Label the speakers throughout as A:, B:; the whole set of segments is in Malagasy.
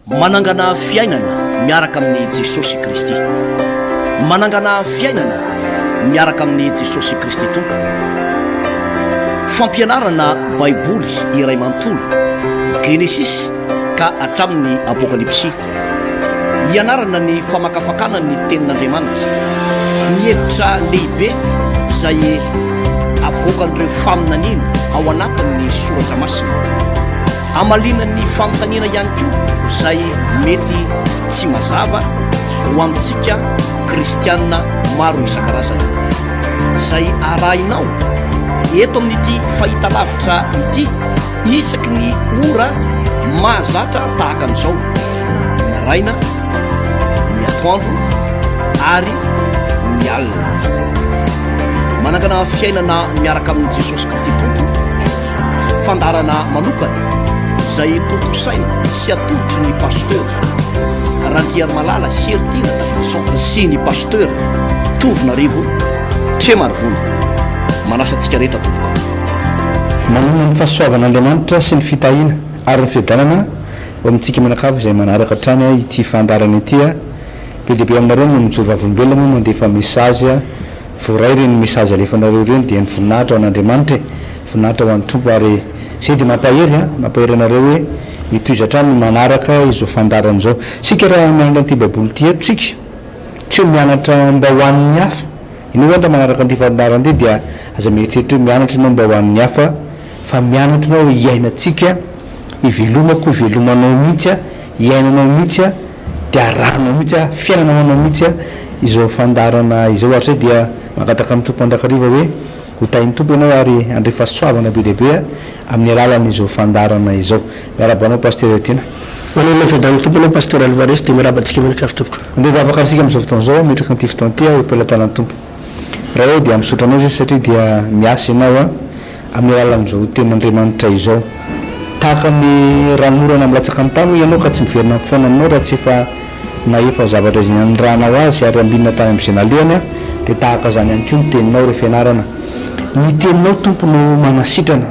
A: Manangana fiainana miaraka amin'i Jesosy Kristy. Manangana fiainana miaraka amin'i Jesosy Kristy Tompo. Fampianarana Baiboly iray manontolo, Genesisy ka hatramin'ny Apokalypsy. Hianarana ny famakafakana ny Tenin'Andriamanitra, ny hevitra lehibe izay avoakan'ireo faminaniana ao anatin'ny Soratra Masina. Hamaliana ny fanontaniana ihany koa izay mety tsy mazava ho antsika kristiana maro isan-karazany. Izay arahinao eto amin'ity fahitalavitra ity isaky ny ora mahazatra tahaka an'izao, ny maraina, ny atoandro ary ny alina. Manangana fiainana miaraka amin'i Jesosy Kristy Tompo. Fandaharana manokana izay tontosaina sy atolotry ny Pasteur Randriarimalala Heritiana Davidson sy ny Pasteur Tovonarivo Tremarivony. Manasa antsika rehetra tompoko.
B: Manonona ny fahasoavan'Andriamanitra sy ny fitahiana ary ny fiadanana ho amintsika mianakavy izay manaraka hatrany ity fandaharana ity. Be dia be aminareo no mijoro vavolombelona moa mandefa message Voaray ireny message alefanareo ireny dia ny voninahitra ho an'Andriamanitra e! Voninahitra ho an'ny Tompo ary izay dia mampahery an! Mampahery anareo hoe mitohiza hatrany ny manaraka izao fandaharana izao. Isika raha mianatra an'ity baiboly ity eto isika, tsy hoe mianatra mba ho an'ny hafa. Ianao izany raha manaraka an'ity fandaharana ity dia aza mieritreritra hoe mianatra ianao mba ho an'ny hafa fa mianatra ianao hiainantsika, hivelomako, hivelomanao mihitsy an, hiainanao mihitsy an! dia arahanao mihitsy a, fiainana ho anao mihitsy a, izao fandaharana izao, ary izay dia mangataka amin'ny Tompo mandrakariva hoe ho tahin'ny Tompo ianao ary handre fahasoavana be dia be amin'ny alalan'izao fandaharana izao. Miarahaba anao Pasitera Etiena.
C: Manana ny fiadanan'ny Tompo anao Pasitera Alvarez dia miarahaba antsika mianakavy tompoko.
B: Andeha hivavaka isika amin'izao fotoana izao, hametraka an'ity fotoana ity aho eo am-pelatanan'ny Tompo. Ray ô dia misaotra anao izahay satria dia miasa ianao a. Amin'ny alalan'izao tenin'Andriamanitra izao. Tahaka ny ranonorana milatsaka amin'ny tany hoy ianao ka tsy miverina mifoana aminao raha tsy efa nahefa zavatra izay nanirahanao azy ary ambinina tany amin'izay nalehany dia tahaka izany ihany koa ny teninao ry fianarana. Ny teninao Tompo no manasitrana,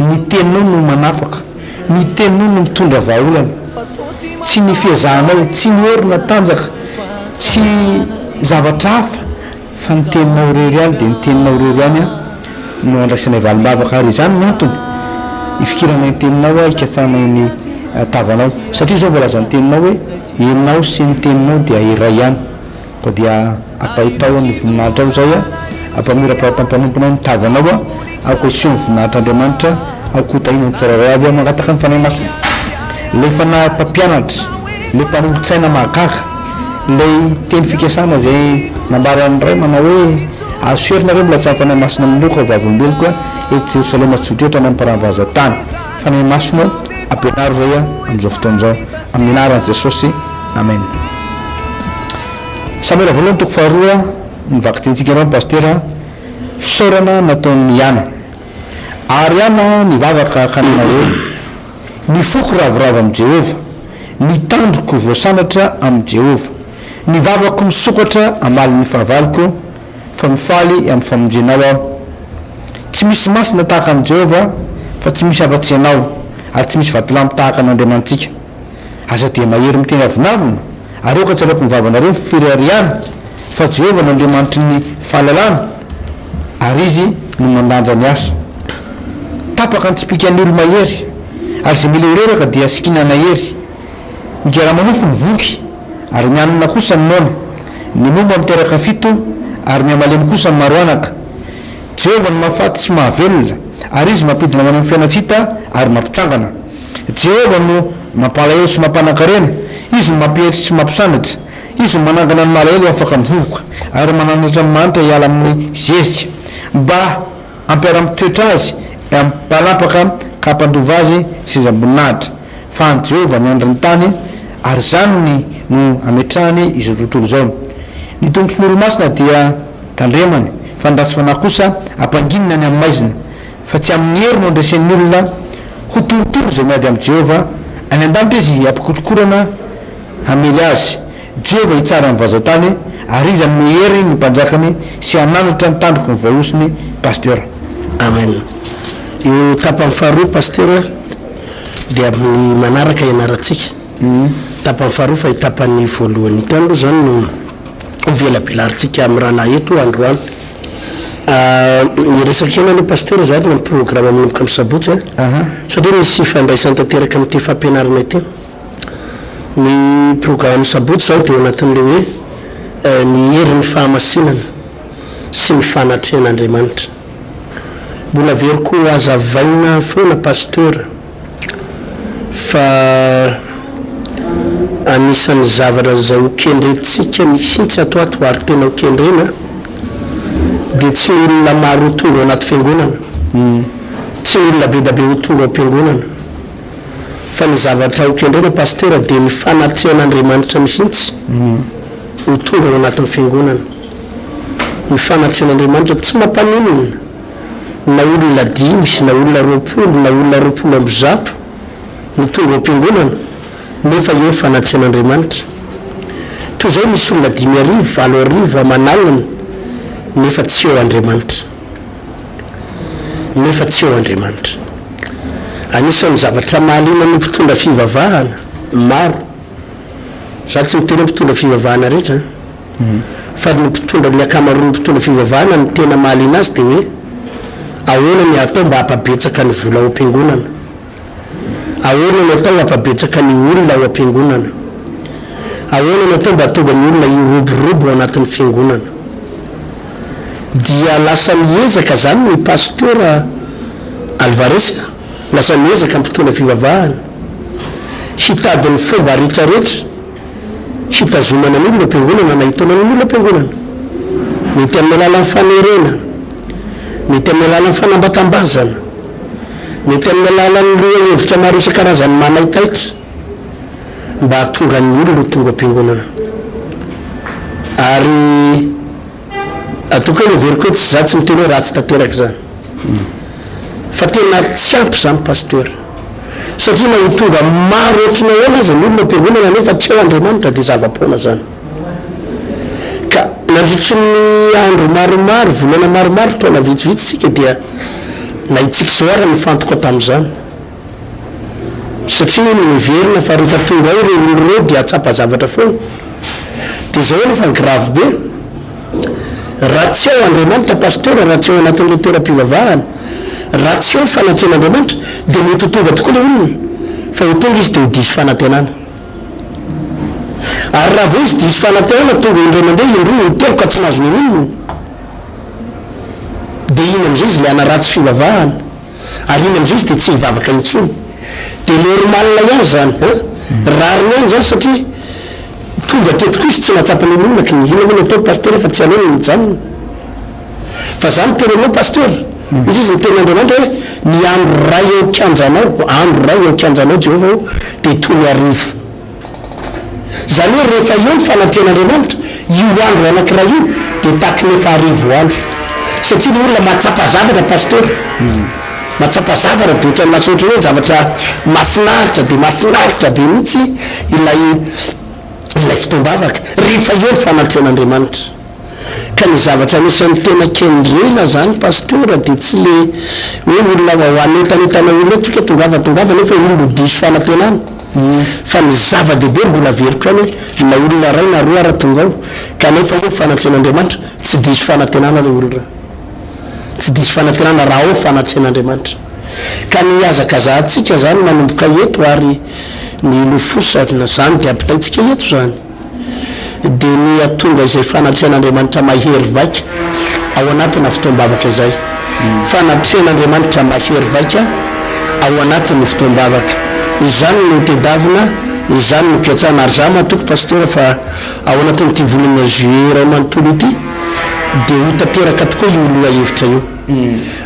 B: ny teninao no manafaka, ny teninao no mitondra vahaolana. Tsy ny fiezahanay, tsy ny hery na tanjaka, tsy zavatra hafa Fa ny teninao irery ihany dia ny teninao irery ihany no andraisanay valim-bavaka ary izany ny antony ifikiranay ny teninao hikatsahanay ny tavanao satria izao voalazan'ny teninao hoe ianao sy ny teninao dia iray ihany koa dia ampahitao ny voninahitrao izay ampamirapiratam-mpanomponao ny tavanao aoka hiseho ny voninahitr'Andriamanitra aoka ho tahiana ny tsirairay avy mangataka ny Fanahy Masina ilay Fanahy mpampianatra ilay mpanolotsaina mahagaga Ilay teny fikasana izay nambaran'ny Ray manao hoe, Azo hery nareo milatsaha Fanahy Masina amin'ireo ka ho vavolombeloko eto Jerosalema tsy ho tratra any am-paravazan-tany. Fanahy Masina ô, ampianaro izay amin'izao fotoana izao. Amin'ny anaran'i Jesosy, Amen. Samoela voalohany toko faharoa ny vakitentsika androany Pasitera, fisaorana nataon'i Ana. Ary Ana nivavaka ka nanao hoe, Ny foko ravoravo amin'i Jehovah, ny tandroko voasandratra amin'i Jehovah. Ny vavako misokatra hamaly ny fahavaloko, fa mifaly amin'ny famonjenao aho. Tsy misy masina tahaka an'i Jehovah, fa tsy misy afa-tsy Ianao, ary tsy misy vatolampy tahaka an'Andriamanitsika. Aza dia mahery miteny avonavona, ary aoka tsy halaoko ny vavanareo ny fireharehana, fa Jehovah no Andriamanitry ny fahalalana, ary Izy no mandanja ny asa. Tapaka ny tsipìkan'ny olo-mahery, ary izay mila ho reraka dia sikinana hery. Migarama-nofo ny voky, ary mianina kosa ny noana. Ny momba miteraka fito, ary mihamalemy kosa ny maro anaka. Jehovah no mahafaty sy mahavelona, ary Izy mampidina ho any amin'ny fiainan-tsy hita ary mampitsangana. Jehovah no mampalahelo sy mampanan-karena, Izy no mampietry sy mampisandratra, Izy no manangana ny malahelo ho afaka amin'ny vovoka, ary mananatra ny mahantra hiala amin'ny zezika, mba hampiara-mitoetra azy amin'ny mpanapaka ka hampandova azy ny sezam-boninahitra. Fa an'i Jehovah ny andrin'ny tany, ary izany no ametrahany izao tontolo izao. Ny tongotry ny olo-masina dia tandremany, fa ny ratsy fanahy kosa ampanginina any amin'ny maizina. Fa tsy amin'ny hery no andresen'ny olona ho torotoro izay miady amin'i Jehovah, any an-danitra izy hampikorokorana hamely azy. Jehovah hitsara ny vazan-tany, ary izy hanome hery ny mpanjakany sy hanandratra ny tandroky ny voahosony. Pasteur.
C: Amen. Io tapany faharoa Pasteur dia amin'ny manaraka ianarantsika. Tapany faharoa fa io tapany voalohany ity aloha izany no ho velabelarintsika amin'ny rahalahy eto androany. Niresaka kely aloha Pasitera za ny programme manomboka amin'ny sabotsy a, satria misy ifandraisany tanteraka amin'ity fampianarana ity. Ny programme sabotsy izany dia ao anatin'ilay hoe ny herin'ny fahamasinana sy ny fanatrehan'Andriamanitra. Mbola averiko hazavaina foana Pasteur fa anisan'ny zavatra izay ho kendrentsika mihitsy ato ato ary tena ho kendrena dia tsy ny olona maro ho tonga ao anaty fiangonana, tsy ny olona bedabe ho tonga ao am-piangonana fa ny zavatra ho kendrena Pasteur dia ny fanatrehan'Andriamanitra mihitsy ho tonga ao anatin'ny fiangonana. Ny fanatrehan'Andriamanitra tsy mampaninona na olona dimy na olona 20 na olona 120 no tonga ao am-piangonana nefa eo ny fanatrehan'Andriamanitra. Toy izay misy olona 5000, 8000 aman'alina nefa tsy eo Andriamanitra. Nefa tsy eo Andriamanitra. Anisan'ny zavatra mahaliana ny mpitondra fivavahana maro, za tsy miteny hoe mpitondra fivavahana rehetra an, Fa ny mpitondra, ny ankamaroan'ny mpitondra fivavahana ny tena mahaliana azy dia hoe ahoana ny atao mba hampabetsaka ny vola ao am-piangonana? Ahoana ny atao hampabetsaka ny olona ao am-piangonana? Ahoana ny atao mba hahatonga ny olona hiroborobo ao anatin'ny fiangonana? Dia lasa miezaka izany ny pasitera Alvarez, lasa miezaka ny mpitondra fivavahana hitady ny fomba rehetrarehetra hitazomana ny olona am-piangonana na hitaonana ny olona am-piangonana. Mety amin'ny alalan'ny fanerena, mety amin'ny alalan'ny fanambatambazana, mety amin'ny alalan'ny lohahevitra maro isan-karazany manaitaitra mba hahatonga ny olona ho tonga am-piangonana. Ary ataoko hoe noheveriko hoe tsy za tsy miteny hoe ratsy tanteraka izany. Fa tena tsy ampy izany Pasteur. Satria na ho tonga maro ohatry ny ahoana aza ny olona ao am-piangonana nefa tsy ao Andriamanitra dia zava-poana izany. Ka nandritry ny andro maromaro, volana maromaro, taona vitsivitsy isika dia na itsika izao ary nifantoka tamin'izany. Satria hono heverina fa rehefa tonga ao ireo olona ireo dia hahatsapa zavatra foana. Dia izao anefa ny grave be, raha tsy ao Andriamanitra Pasteur, raha tsy ao anatin'ilay toeram-pivavahana, raha tsy ao ny fanatrehan'Andriamanitra dia mety ho tonga tokoa ilay olona, fa ho tonga izy dia ho diso fanantenana. Ary raha vao izy diso fanantenana, tonga indray mandeha, indroa, intelo ka tsy nahazo n'inon'inona, dia iny amin'izay izy ilay hanaratsy fivavahana. Ary iny amizay izy dia tsy hivavaka intsony. Dia normal ihany izany an! Rariny ihany izany satria tonga teto koa izy tsy nahatsapa n'inon'inona ka inona moa no atao Pasteur fa tsy aleo ny mijanona. Fa za miteny aminao Pasteur, hoy izy ny tenin'Andriamanitra hoe ny andro iray eo an-kianjanao, andro iray eo an-kianjanao Jehovah ô dia toy ny arivo. Izany hoe rehefa eo ny fanatrehan'Andriamanitra, io andro anankiray io dia tahaky ny efa arivo andro. Satria ny olona mahatsapa zavatra Pasteur, mahatsapa zavatra dia ohatran'ny lasa ohatran'ny hoe zavatra mahafinaritra dia mahafinaritra be mihitsy ilay ilay fotoam-bavaka, rehefa eo ny fanatrehan'Andriamanitra. Ka ny zavatra anisan'ny tena kendrena zany Pasteur dia tsy le hoe olona ho hanentanentana olona eto tsika tongava tongava nefa olona ho diso fanantenana fa ny zava-dehibe mbola averiko ihany hoe na olona iray na roa ara tonga ao kanefa io fanatrehan'Andriamanitra tsy diso fanantenana le olona tsy diso fanantenana raha ao fanatrehan'Andriamanitra ka ny hihazakazahantsika zany manomboka eto ary ny lofosana zany dia ampitaintsika eto zany. dia ny hahatonga izay fanatrehan'Andriamanitra mahery vaika ao anatina fotoam-bavaka izay. Fanatrehan'Andriamanitra mahery vaika ao anatin'ny fotoam-bavaka. Izany no tedavina, izany no fiatsahana. Ary za matoky Pasitera fa ao anatin'ity volana juillet iray manontolo ity dia ho tanteraka tokoa io lohahevitra io.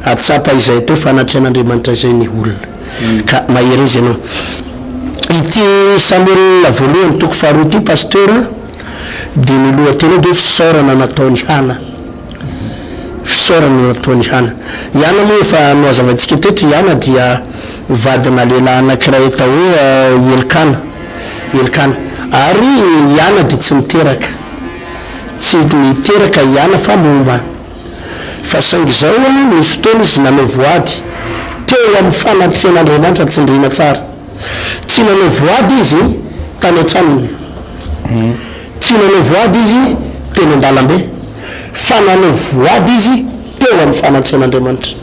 C: Hahatsapa izay atao fanatrehan'Andriamanitra izay ny olona. Ka mahereza ianao. Ity Samoela voalohany toko faharoa ity Pasteur dia ny lohateny eo dia hoe fisaorana nataon'i Hana. Fisaorana nataon'i Hana. I Hana moa efa nohazavaintsika teto, i Hana dia vadina lehilahy anankiray atao hoe Elkana. Elkana. Ary i Hana dia tsy niteraka. Tsy niteraka i Hana fa momba. Fa saingy izao an, nisy fotoana izy nanao voady teo amin'ny fanatrehan'Andriamanitra tsindriana tsara. Tsy nanao voady izy. tany an-tranony. Tsy nanao voady izy teny an-dalambe, fa nanao voady izy teo amin'ny fanatrehan'Andriamanitra.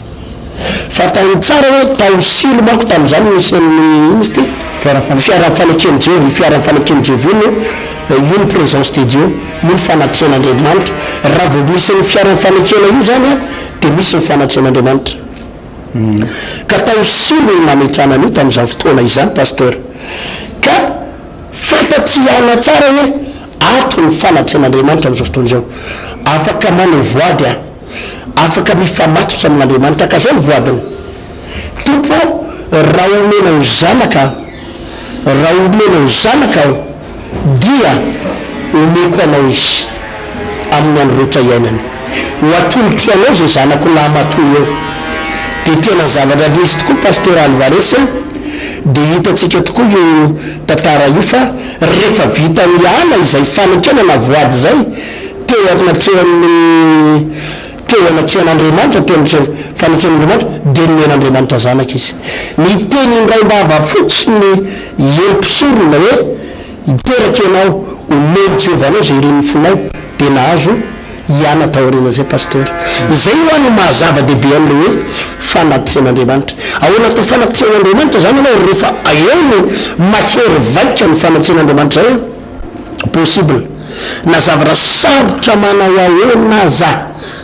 C: Fantany tsara hoe tao Silo manko tamin'izany no nisy an'ny, inona izy ity? Fiaran'ny faneken'i Jehovah. Io fiaran'ny faneken'i Jehovah io no, io ny présence de Dieu, io ny fanatrehan'Andriamanitra. Raha vao misy an'io fiaran'ny fanekena io izany an, dia misy ny fanatrehan'Andriamanitra. Ka tao Silo no nametrahana an'io tamin'izany fotoana izany Pasteur. Ka fantatr'i Ana tsara hoe ato ny fanatrehan'Andriamanitra amin'izao fotoana izao. Afaka manao voady aho. Afaka mifamatotra amin'Andriamanitra. Ka izao ny voadiny, Tompo ô, raha omenao zanaka aho, raha omenao zanaka aho, dia omeko Anao izy amin'ny andro rehetra iainany. Ho atolotro Anao izay zanako lahimatoa eo. Dia tena zavatra nisy tokoa Pasteur Alvarez a! Dia hitantsika tokoa io tantara io fa rehefa vitan'i Ana izay fanekena na voady izay, teo anatrehan'ny teo anatrehan'Andriamanitra, teo amin'ny fanatrehan'Andriamanitra, dia nomen'Andriamanitra zanaka izy. Niteny indraim-bava fotsiny i Ely mpisorona hoe, Hiteraka ianao, omen'i Jehovah anao izay irin'ny fonao, dia nahazo i Ana taorian'izay, Pasteur. Izay ho'a no maha zava-dehibe an'ilay hoe fanatrehan'Andriamanitra. Ao anatin'ny fanatrehan'Andriamanitra izany ianao, rehefa eo no mahery vaika ny fanatrehan'Andriamanitra izay an! Possible. Na zavatra sarotra manao ahoana aza,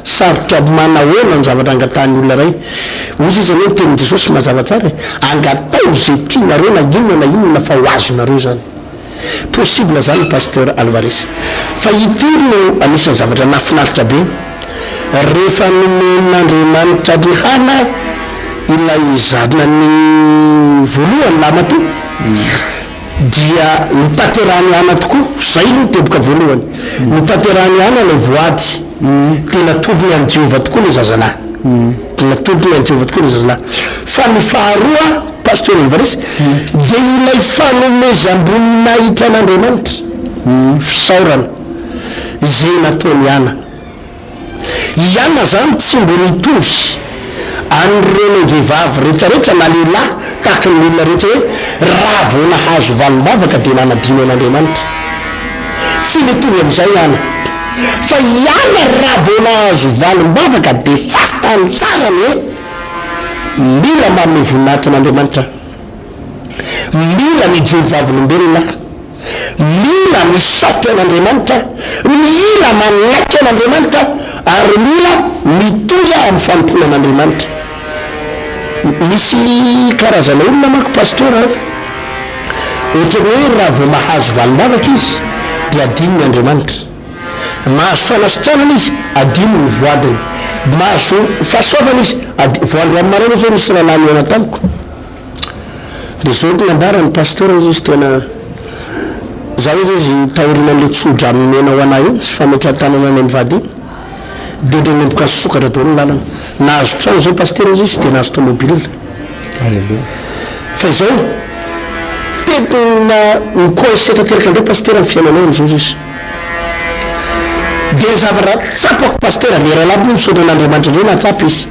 C: sarotra manahoana ny zavatra angatahan'ny olona iray. Hoy izy anie ny tenin'i Jesosy mazava tsara e, angataho izay tianareo na inona na inona fa ho azonareo izany. Possible izany Pasteur Alvarez. Fa ity no anisan'ny zavatra nahafinaritra be, rehefa nomen'Andriamanitra an'i Hana ilay zanany voalohany lahimatoa, Dia notanterahan'i Ana tokoa, izay aloha ny teboka voalohany. Notanterahan'i Ana ilay voady. Dia natolony an'i Jehovah tokoa ilay zazalahy. Dia natolony an'i Jehovah tokoa ilay zazalahy. Fa ny faharoa, Pasteur Evariste, dia ilay fanomezam-boninahitra an'Andriamanitra, fisaorana, izay nataon'i Ana. I Anna zany tsy mbo nitovy an'ireny vehivavy retraretra na lehilahy tahaky ny olona rehetra hoe raha vao nahazo valim-bavaka dia nanadino an'Andriamanitra. Tsy nitovy amin'izay i Anna. Fa i Anna raha vao nahazo valim-bavaka dia fantany tsara ny hoe mila manome voninahitra an'Andriamanitra aho. Mila mijoro vavolombelona aho. Mila misaotra an'Andriamanitra, mila manaiky an'Andriamanitra ary mila mitohy amin'ny fanompoana an'Andriamanitra. Misy karazana olona manko Pasteur a, ohatran'ny hoe raha vao mahazo valim-bavaka izy dia adinony Andriamanitra. Mahazo fanasitranana izy, adinony ny voadiny. Mahazo fahasoavana izy, adi-, vao androany maraina izao nisy rahalahy nihaona tamiko. Dia zao no nambarany, Pasteur hozy izy tena za hozy izy taorianan'le tso-drano nomena ho anah iny sy fametrahan-tanana anay mivady iny dia nanomboka nisokatra daholo ny lalana. Nahazo trano zao Pasteur hozy izy dia nahazo tomobile.
B: Alléluia.
C: Fa izao, tena mi-coincer tanteraka indray Pasteur ny fiainanay amin'izao hozy izy. Dia ny zavatra tsapako Pasteur, le rahalahy moa misaotra an'Andriamanitra indray nahatsapa izy.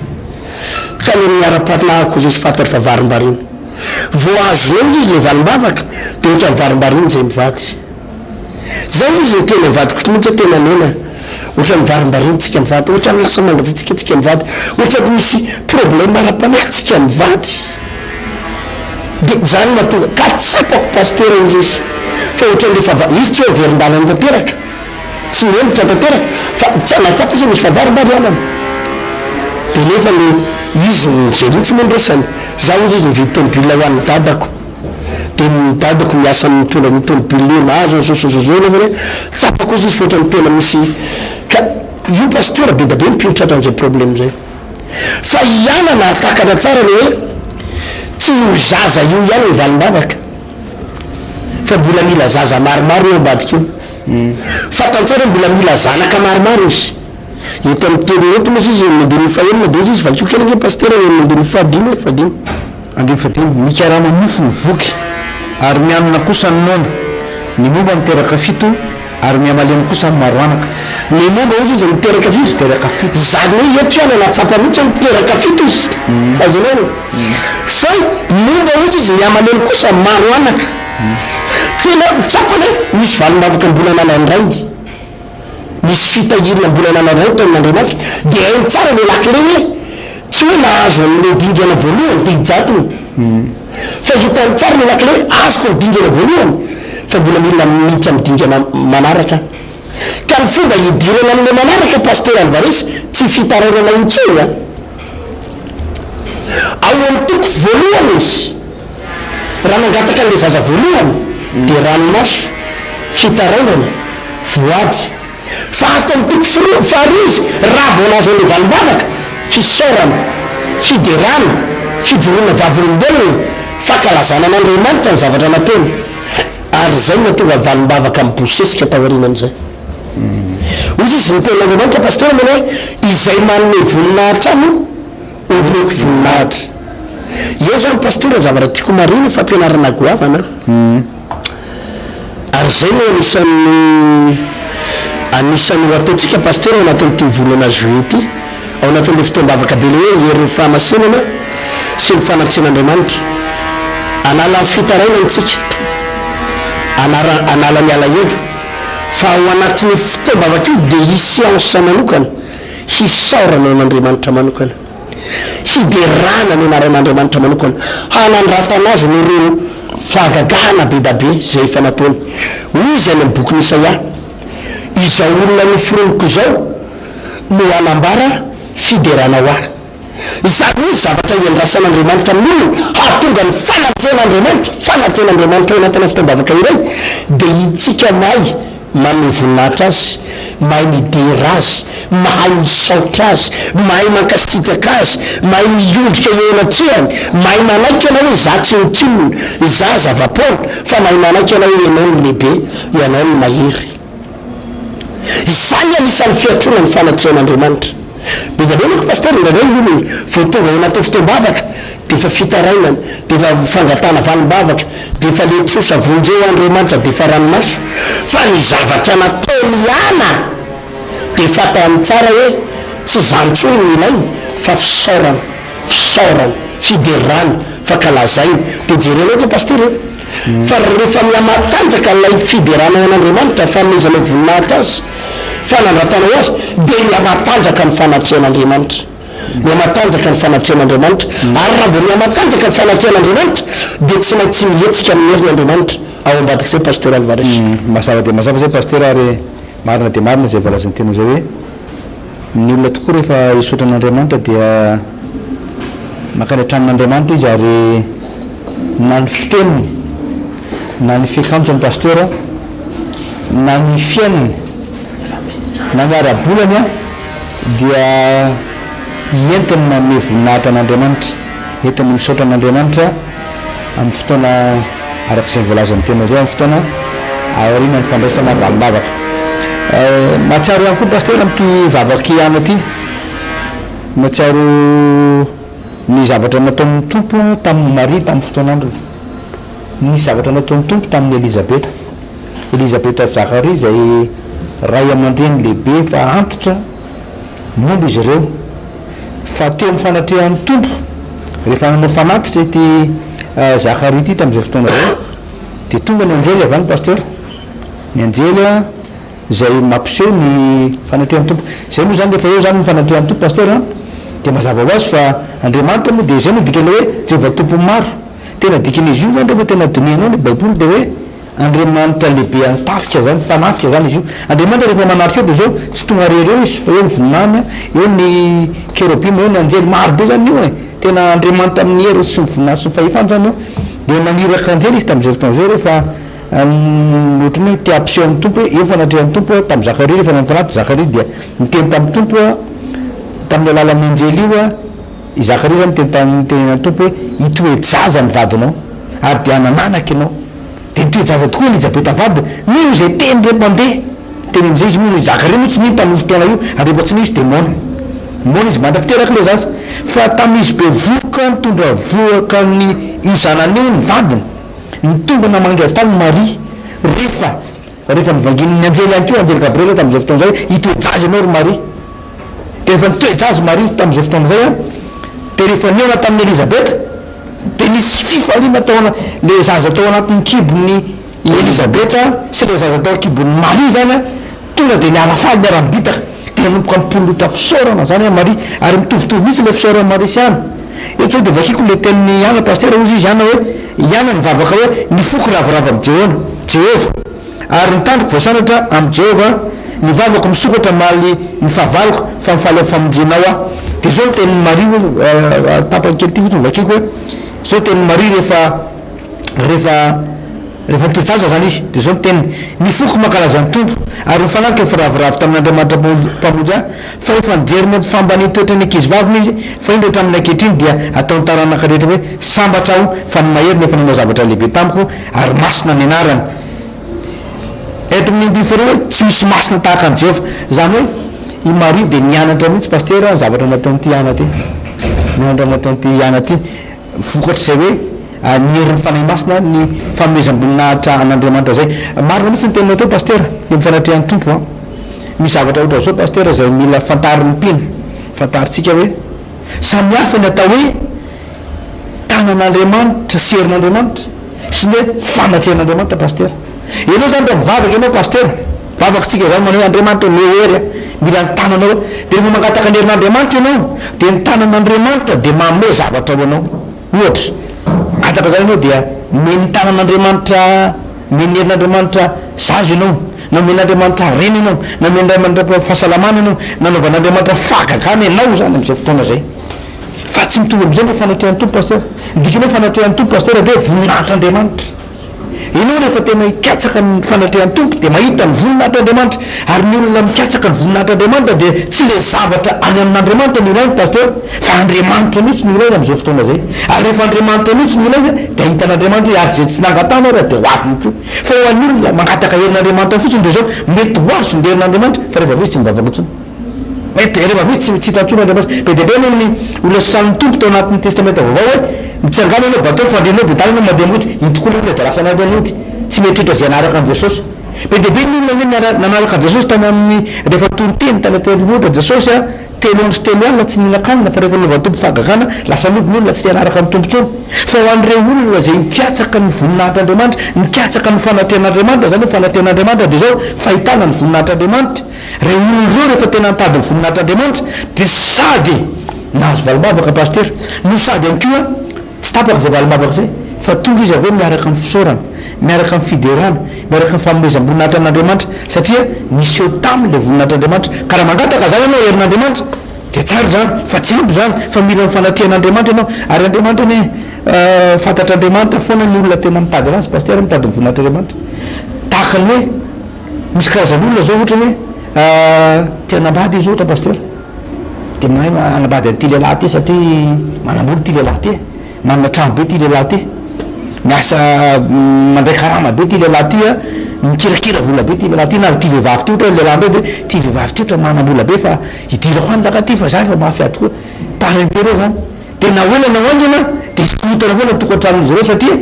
C: Tany amin'ny ara-panahiko izy fantany fa varimbarina. Vao azonao izy ilay valim-bavaka dia ohatran'ny varimbarina izay mivady. Zay izy no tena vadiko mihitsy hoe tena nena. Ohatran'ny varimbarina tsika mivady, ohatran'ny lasa mangatsiatsiaka tsika mivady, ohatran'ny misy problème ara-panahy tsika mivady. Dia izany no mahatonga, ka tsapako pasitera hozy izy fa ohatran'ny efa va-, izy tsy hoe verin-dalana tanteraka. Tsy nihemotra tanteraka fa tsa nahatsapa izy hoe misy fahavalo mba rianana. Dia nefa le izy no izay mihitsy moa no resany. Za hozy izy nividy tomobile ho an'ny dadako. Dia ny dadako miasa mitondra an'io tomobile io nahazo an'izao sy izao izao nefa hoe tsapako hozy izy fa ohatran'ny tena misy ka io pasteur be dia be ny mpino tratran'izay problème izay. Fa i Ana nahatakatra tsara le hoe tsy io zaza io ihany no valim-bavaka. Fa mbola mila zaza maromaro io ambadika io. Fa tantsara mbola mila zanaka maromaro izy. Eto amin'ny teny eto moa izy amin'ny andininy fahenina dia hoy izy vakio kely ange pasitera eo amin'ny andininy fahadimy e, fahadimy.
B: Andininy fahadimy, Mikarama mofo ny voky, ary mianona kosa ny noana, ny momba miteraka fito, ary mihamalemy kosa ny maro anaka.
C: Ny momba hozy izy miteraka firy?
B: Miteraka fito.
C: Izany hoe eto ihany nahatsapa mihitsy hoe miteraka fito izy. Azonao? Fa momba hozy izy mihamalemy kosa maro anaka. Tena tsapany hoe nisy valim-bavaka mbola nanandrainy. Nisy fitahiana mbola nanandrainy tao amin'Andriamanitra. Dia hainy tsara ilay lakile hoe tsy hoe nahazo an'ilay dingana voalohany dia hijadona. Fa hitany tsara ilay lakile hoe azoko ny dingana voalohany fa mbola mila miditra amin'ny dingana manaraka aho. Ka ny fomba hidirana amin'ilay manaraka Pasteur Alvarez tsy fitarainana intsony an! Ao amin'ny toko voalohany izy raha nangataka an'ilay zaza voalohany dia ranomaso, fitarainana, voady. Fa ato amin'ny toko faharoa izy raha vao nahazo an'ilay valim-bavaka, fisaorana, fiderana, fijoroana vavolombelona, fankalazana an'Andriamanitra ny zavatra nataony. Ary izay no nahatonga valim-bavaka mibosesika taorianan'izay. Hoy izy, ny tenin'Andriamanitra Pasitera manao hoe, izay manome voninahitra ahy no omeko voninahitra. Eo izany Pasitera ny zavatra tiako homarihina, fampianarana goavana an. Ary izay no anisan'ny anisan'ny ho ataontsika Pasitera ao anatin'ity volana juillet ity. Ao anatin'ilay fotoam-bavaka be ilay hoe herin'ny fahamasinana sy ny fanatrehan'Andriamanitra. Hanala ny fitarainana isika, hanara hanala ny alahelo. Fa ao anatin'io fotoam-bavaka io dia hisy séance manokana hisaorana an'Andriamanitra manokana, hiderana ny anaran'Andriamanitra manokana, hanandratana Azy noho ireo fahagagana be da be izay efa nataony. Hoy Izy any amin'ny bokin'i Isaia, Izao olona noforoniko izao, no hanambara fiderana ho ahy. Izany hoe zavatra iandrasan'Andriamanitra amin'ny olona hahatonga ny fanatrehan'Andriamanitra, fanatrehan'Andriamanitra ao anatina fotoam-bavaka iray, dia itsika mahay manome voninahitra Azy, mahay midera Azy, mahay misaotra Azy, mahay mankasitraka Azy, mahay miondrika eo anatrehany, mahay manaiky ianao hoe izaho tsinontsinona, izaho zava-poana, fa mahay manaiky ianao hoe Ianao no lehibe, Ianao no mahery. Izany anisan'ny fiantsoana ny fanatrehan'Andriamanitra. Be dia be manko Pasteur indraindray ny olona vao tonga ao anatin'ny fotoam-bavaka dia efa fitarainana, dia efa fangatahana valim-bavaka, dia efa le trosa vonjeo Andriamanitra dia efa ranomaso. Fa ny zavatra nataony ihana dia fantany tsara hoe tsy izany intsony no ilainy fa fisaorana, fisaorana, fiderana, fankalazaina. Dia jerenao ange Pasteur e! Fa rehefa mihamatanjaka ilay fideranao an'Andriamanitra, fanomezanao voninahitra Azy, fanandratanao Azy, dia mihamatanjaka ny fanatrehan'Andriamanitra. Mihamatanjaka ny fanatrehan'Andriamanitra. Ary raha vao mihamatanjaka ny fanatrehan'Andriamanitra, dia tsy maintsy mihetsika amin'ny heriny Andriamanitra ao ambadik'izay Pasteur Alvarez.
B: Mazava dia mazava izay Pasteur ary marina dia marina izay voalazan'ny teninao izay hoe Ny olona tokoa rehefa hisaotra an'Andriamanitra dia mankany an-tranon'Andriamanitra izy ary na ny fiteniny, na ny fiakanjony pasitera, na ny fiainany, na ny ara-bolany dia entiny manome voninahitra an'Andriamanitra, entiny misaotra an'Andriamanitra. amin'ny fotoana araka izay voalazan'ny teninao izay, amin'ny fotoana aorianan'ny fandraisana valim-bavaka. Mahatsiaro ihany koa Pasitera amin'ity vavak'i Ana ity, mahatsiaro ny zavatra nataon'ny Tompo tamin'i Maria tamin'ny fotoan'androny. Nisy zavatra nataon'ny Tompo tamin'i Elizabeta. Elizabeta Zakaria izay ray aman-dreny lehibe efa antitra, Momba izy ireo, fa teo amin'ny fanatrehan'ny Tompo, rehefa nanao fanatitra ity Zakaria ity tamin'izay fotoana izay, dia tonga ny anjely avy any Pasteur, ny anjely izay mampiseho ny fanatrehan'ny Tompo. Izay moa izany rehefa eo izany ny fanatrehan'ny Tompo Pasteur an, dia mazava ho azy fa Andriamanitra moa dia izay no dikan'ilay hoe Jehovah Tompon'ny maro. Tena dikan'izy io izany rehefa tena dinihanao ny Baiboly dia hoe Andriamanitra lehibe an'ny tafika zany, mpanafika zany izy io. Andriamanitra rehefa manatrika eo dia zao, tsy tonga rery eo izy fa eo ny voninahiny, eo ny kerobima, eo ny anjely, maro be zany eo e. Tena Andriamanitra amin'ny heriny sy ny voninahiny sy ny fahefany zany eo. Dia naniraka anjely izy tamin'izay fotoana izay rehefa ohatran'ny hoe te hampiseho amin'ny Tompo hoe eo fanatrehan'ny Tompo aho, tamin'i Zakaria rehefa nanao fanatitra Zakaria dia niteny tamin'ny Tompo tamin'ny alalan'ny anjely io, I Zakaria izany niteny tamin'ny nitenenan'ny Tompo hoe, Hitoe-jaza ny vadinao, ary dia hanan'anaka ianao. Dia nitoe-jaza tokoa Elizabeta vadiny, noho izay teny ireo mpandeha. Nitenen'izay izy moa, i Zakaria moa tsy nino tamin'io fotoana io, ary rehefa tsy nino izy dia moana. Moana izy mandra-piteraka ilay zaza. Fa tamin'izy bevohoka nitondra vohoka ny io zanany io ny vadiny, ny tonga namangy azy tany Maria, rehefa rehefa novangian'ny anjely ihany koa, anjely Gabriela tamin'izay fotoana izay hoe, hitoe-jaza ianao ry Maria. Dia rehefa nitoetra azy Maria tamin'izay fotoana izay an, dia rehefa nihaona tamin'i Elizabeta, dia nisy fifaliana tao ana, ilay zaza tao anatin'ny kibon'i I Elizabeta sy ilay zaza tao an-kibon'i Maria izany an, tonga dia niara-faly, niara-nibitaka. Dia nanomboka nipololotra fisaorana izany an Maria. Ary mitovitovy mihitsy ilay fisaoran'i Maria sy Ana. Eto izao dia vakiko ilay tenin'i Ana Pasitera, hozy izy Ana hoe, I Ana nivavaka hoe, Ny foko ravoravo amin'i Jehoana, Jehovah. Ary ny tandroko voasandratra amin'i Jehovah, ny vavako misokatra hamaly ny fahavaloko, fa mifaly amin'ny famonjenao aho. Dia izao ny tenin'i Maria, hoy, tapany kely ity fotsiny no vakiko hoe, izao ny tenin'i Maria rehefa, rehefa, rehefa nitoe-jaza izany izy, dia izao ny teniny, Ny foko mankalaza ny Tompo, ary ny fanahiko efa ravoravo tamin'Andriamanitra Mpamonjy ahy, fa efa nijery ny fahambanian-toetran'ny ankizivaviny Izy, fa indro hatramin'ny ankehitriny dia ataon'ny taranaka rehetra hoe, Sambatra aho, fa ny Mahery no efa nanao zavatra lehibe tamiko, ary masina ny anarany. Eto amin'ny andininy faharoa hoe tsy misy masina tahaka an'i Jehovah. Izany hoe i Maria dia nianatra mihitsy Pasitera ny zavatra nataon'ity Ana ity. Nianatra ny nataon'ity Ana ity. Vokatr'izay hoe ny herin'ny Fanahy Masina, ny fanomezam-boninahitra an'Andriamanitra izay. Marina mihitsy ny teninao teo Pasitera, eo amin'ny fanatrehan'ny Tompo an. Misy zavatra ohatran'izao Pasitera izay mila fantarin'ny mpino. Fantarintsika hoe samy hafa ny atao hoe tanan'Andriamanitra sy herin'Andriamanitra sy ny hoe fanatrehan'Andriamanitra Pasitera. Ianao izany raha mivavaka ianao Pasitera, mivavaka tsika izany manao hoe Andriamanitra omeo hery aho, mila ny tananao aho. Dia rehefa mangataka ny herin'Andriamanitra ianao, dia ny tanan'Andriamanitra dia manome zavatra ho anao. Ohatra, mangataka izany ianao dia omen'ny tanan'Andriamanitra, omen'ny herin'Andriamanitra zaza ianao, na omen'Andriamanitra harena ianao, na omen'Andriamanitra fahasalamana ianao, na anaovan'Andriamanitra fahagagana ianao izany amin'izay fotoana izay. Fa tsy mitovy amin'izay ny fanatrehan'ny Tompo Pasteur. Ny dikan'ny hoe fanatrehan'ny Tompo Pasteur dia hoe voninahitr'Andriamanitra. Ianao rehefa tena hikatsaka ny fanatrehan'ny Tompo dia mahita ny voninahitr'Andriamanitra. Ary ny olona mikatsaka ny voninahitr'Andriamanitra dia tsy ilay zavatra any amin'Andriamanitra no ilainy Pasteur fa Andriamanitra mihitsy no ilainy amin'izay fotoana izay. Ary rehefa Andriamanitra mihitsy no ilainy dia hahita an'Andriamanitra izy ary izay tsy nangatahany ary dia ho avy koa. Fa ho an'ny olona mangataka herin'Andriamanitra fotsiny dia izao, mety ho azo ny herin'Andriamanitra fa rehefa avy eo izy tsy mivavaka intsony. Mety rehefa avy eo tsy hita intsony Andriamanitra. Be dia be anie ny olona sitranin'ny Tompo tao anatin'ny Testamenta Vaovao hoe, mitsangàna ianao, batao ny fandrianao, dia dala ianao mandeha mody. Iny tokoa ilay olona dia lasa nandeha nody. Tsy mieritreritra izay hanaraka an'i Jesosy. Be dia be ny olona anie niara nanaraka an'i Jesosy tany amin'ny rehefa nitory teny tany an-tendrombohitra Jesosy a, telo andro sy telo alina tsy nihinan-kanina fa rehefa nanaovan'ny Tompo fahagagana, lasa nody ny olona tsy te hanaraka ny Tompo intsony. Fa ho an'ireo olona izay mikatsaka ny voninahitr'Andriamanitra, mikatsaka ny fanatrehan'Andriamanitra, izany hoe fanatrehan'Andriamanitra dia izao, fahitana ny voninahitr'Andriamanitra. Ireo olona ireo rehefa tena nitady ny voninahitr'Andriamanitra dia sady nahazo valim-bavaka Pasitera no sady ihany koa tsy tapaka izay valim-bavaka izay fa tonga izy avy eo miaraka amin'ny fisaorana, miaraka amin'ny fiderana, miaraka amin'ny fanomezam-boninahitra an'Andriamanitra satria niseho taminy ilay voninahitr'Andriamanitra. Ka raha mangataka izany ianao herin'Andriamanitra dia tsara izany fa tsy ampy izany fa mila ny fanatrehan'Andriamanitra ianao ary Andriamanitra anie fantatr'Andriamanitra foana ny olona tena mitady an'azy Pasitera mitady ny voninahitr'Andriamanitra tahaka ny hoe Misy karazan'olona zao ohatra hoe te hanambady izy ohatra pasteur de mahay hanambady an'ity lehilahy ity satria manam-bola ity lehilahy ity, manana trano be ity lehilahy ity, miasa mandray karama be ity lehilahy ity an, mikirakira vola be ity lehilahy ity, na ity vehivavy ity ohatra hoe lehilahy indray de ity vehivavy ity ohatra manam-bola be fa hidirako any rangahy ity fa za efa mafy ady koa, par interet zany, de na ho ela na ho haingana de hisy korontana foana ny tokantranon'izy ireo satria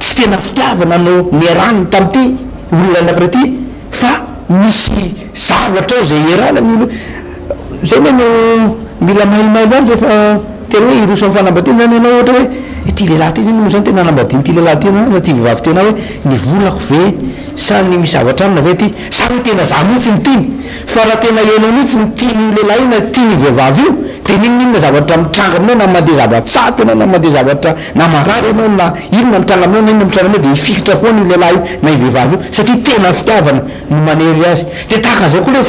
B: Tsy tena fitiavana no niarahany tamin'ity olona anankiray ity fa misy zavatra ao izay iarahana ny olona. Izay anie no mila mailomailo ihany rehefa tena hoe hiroso amin'ny fanambadiana izany ianao ohatra hoe ity lehilahy ity izany moa izany tena hanambadian'ity lehilahy ity na ity vehivavy ity anah hoe ny volako ve sa ny misy zavatra aminy ve ity sa hoe tena za mihitsy no tiany. Fa raha tena ianao mihitsy no tian'io lehilahy io na tian'io vehivavy io dia n'inon'inona zavatra mitranga aminao na mandeha zava-tsarotra ianao na mandeha zavatra Na marary ianao na inona mitranga aminao na inona mitranga aminao dia hifikitra foana io lehilahy io na io vehivavy io satria tena fitiavana no manery azy. Dia tahaka an'izao koa ilay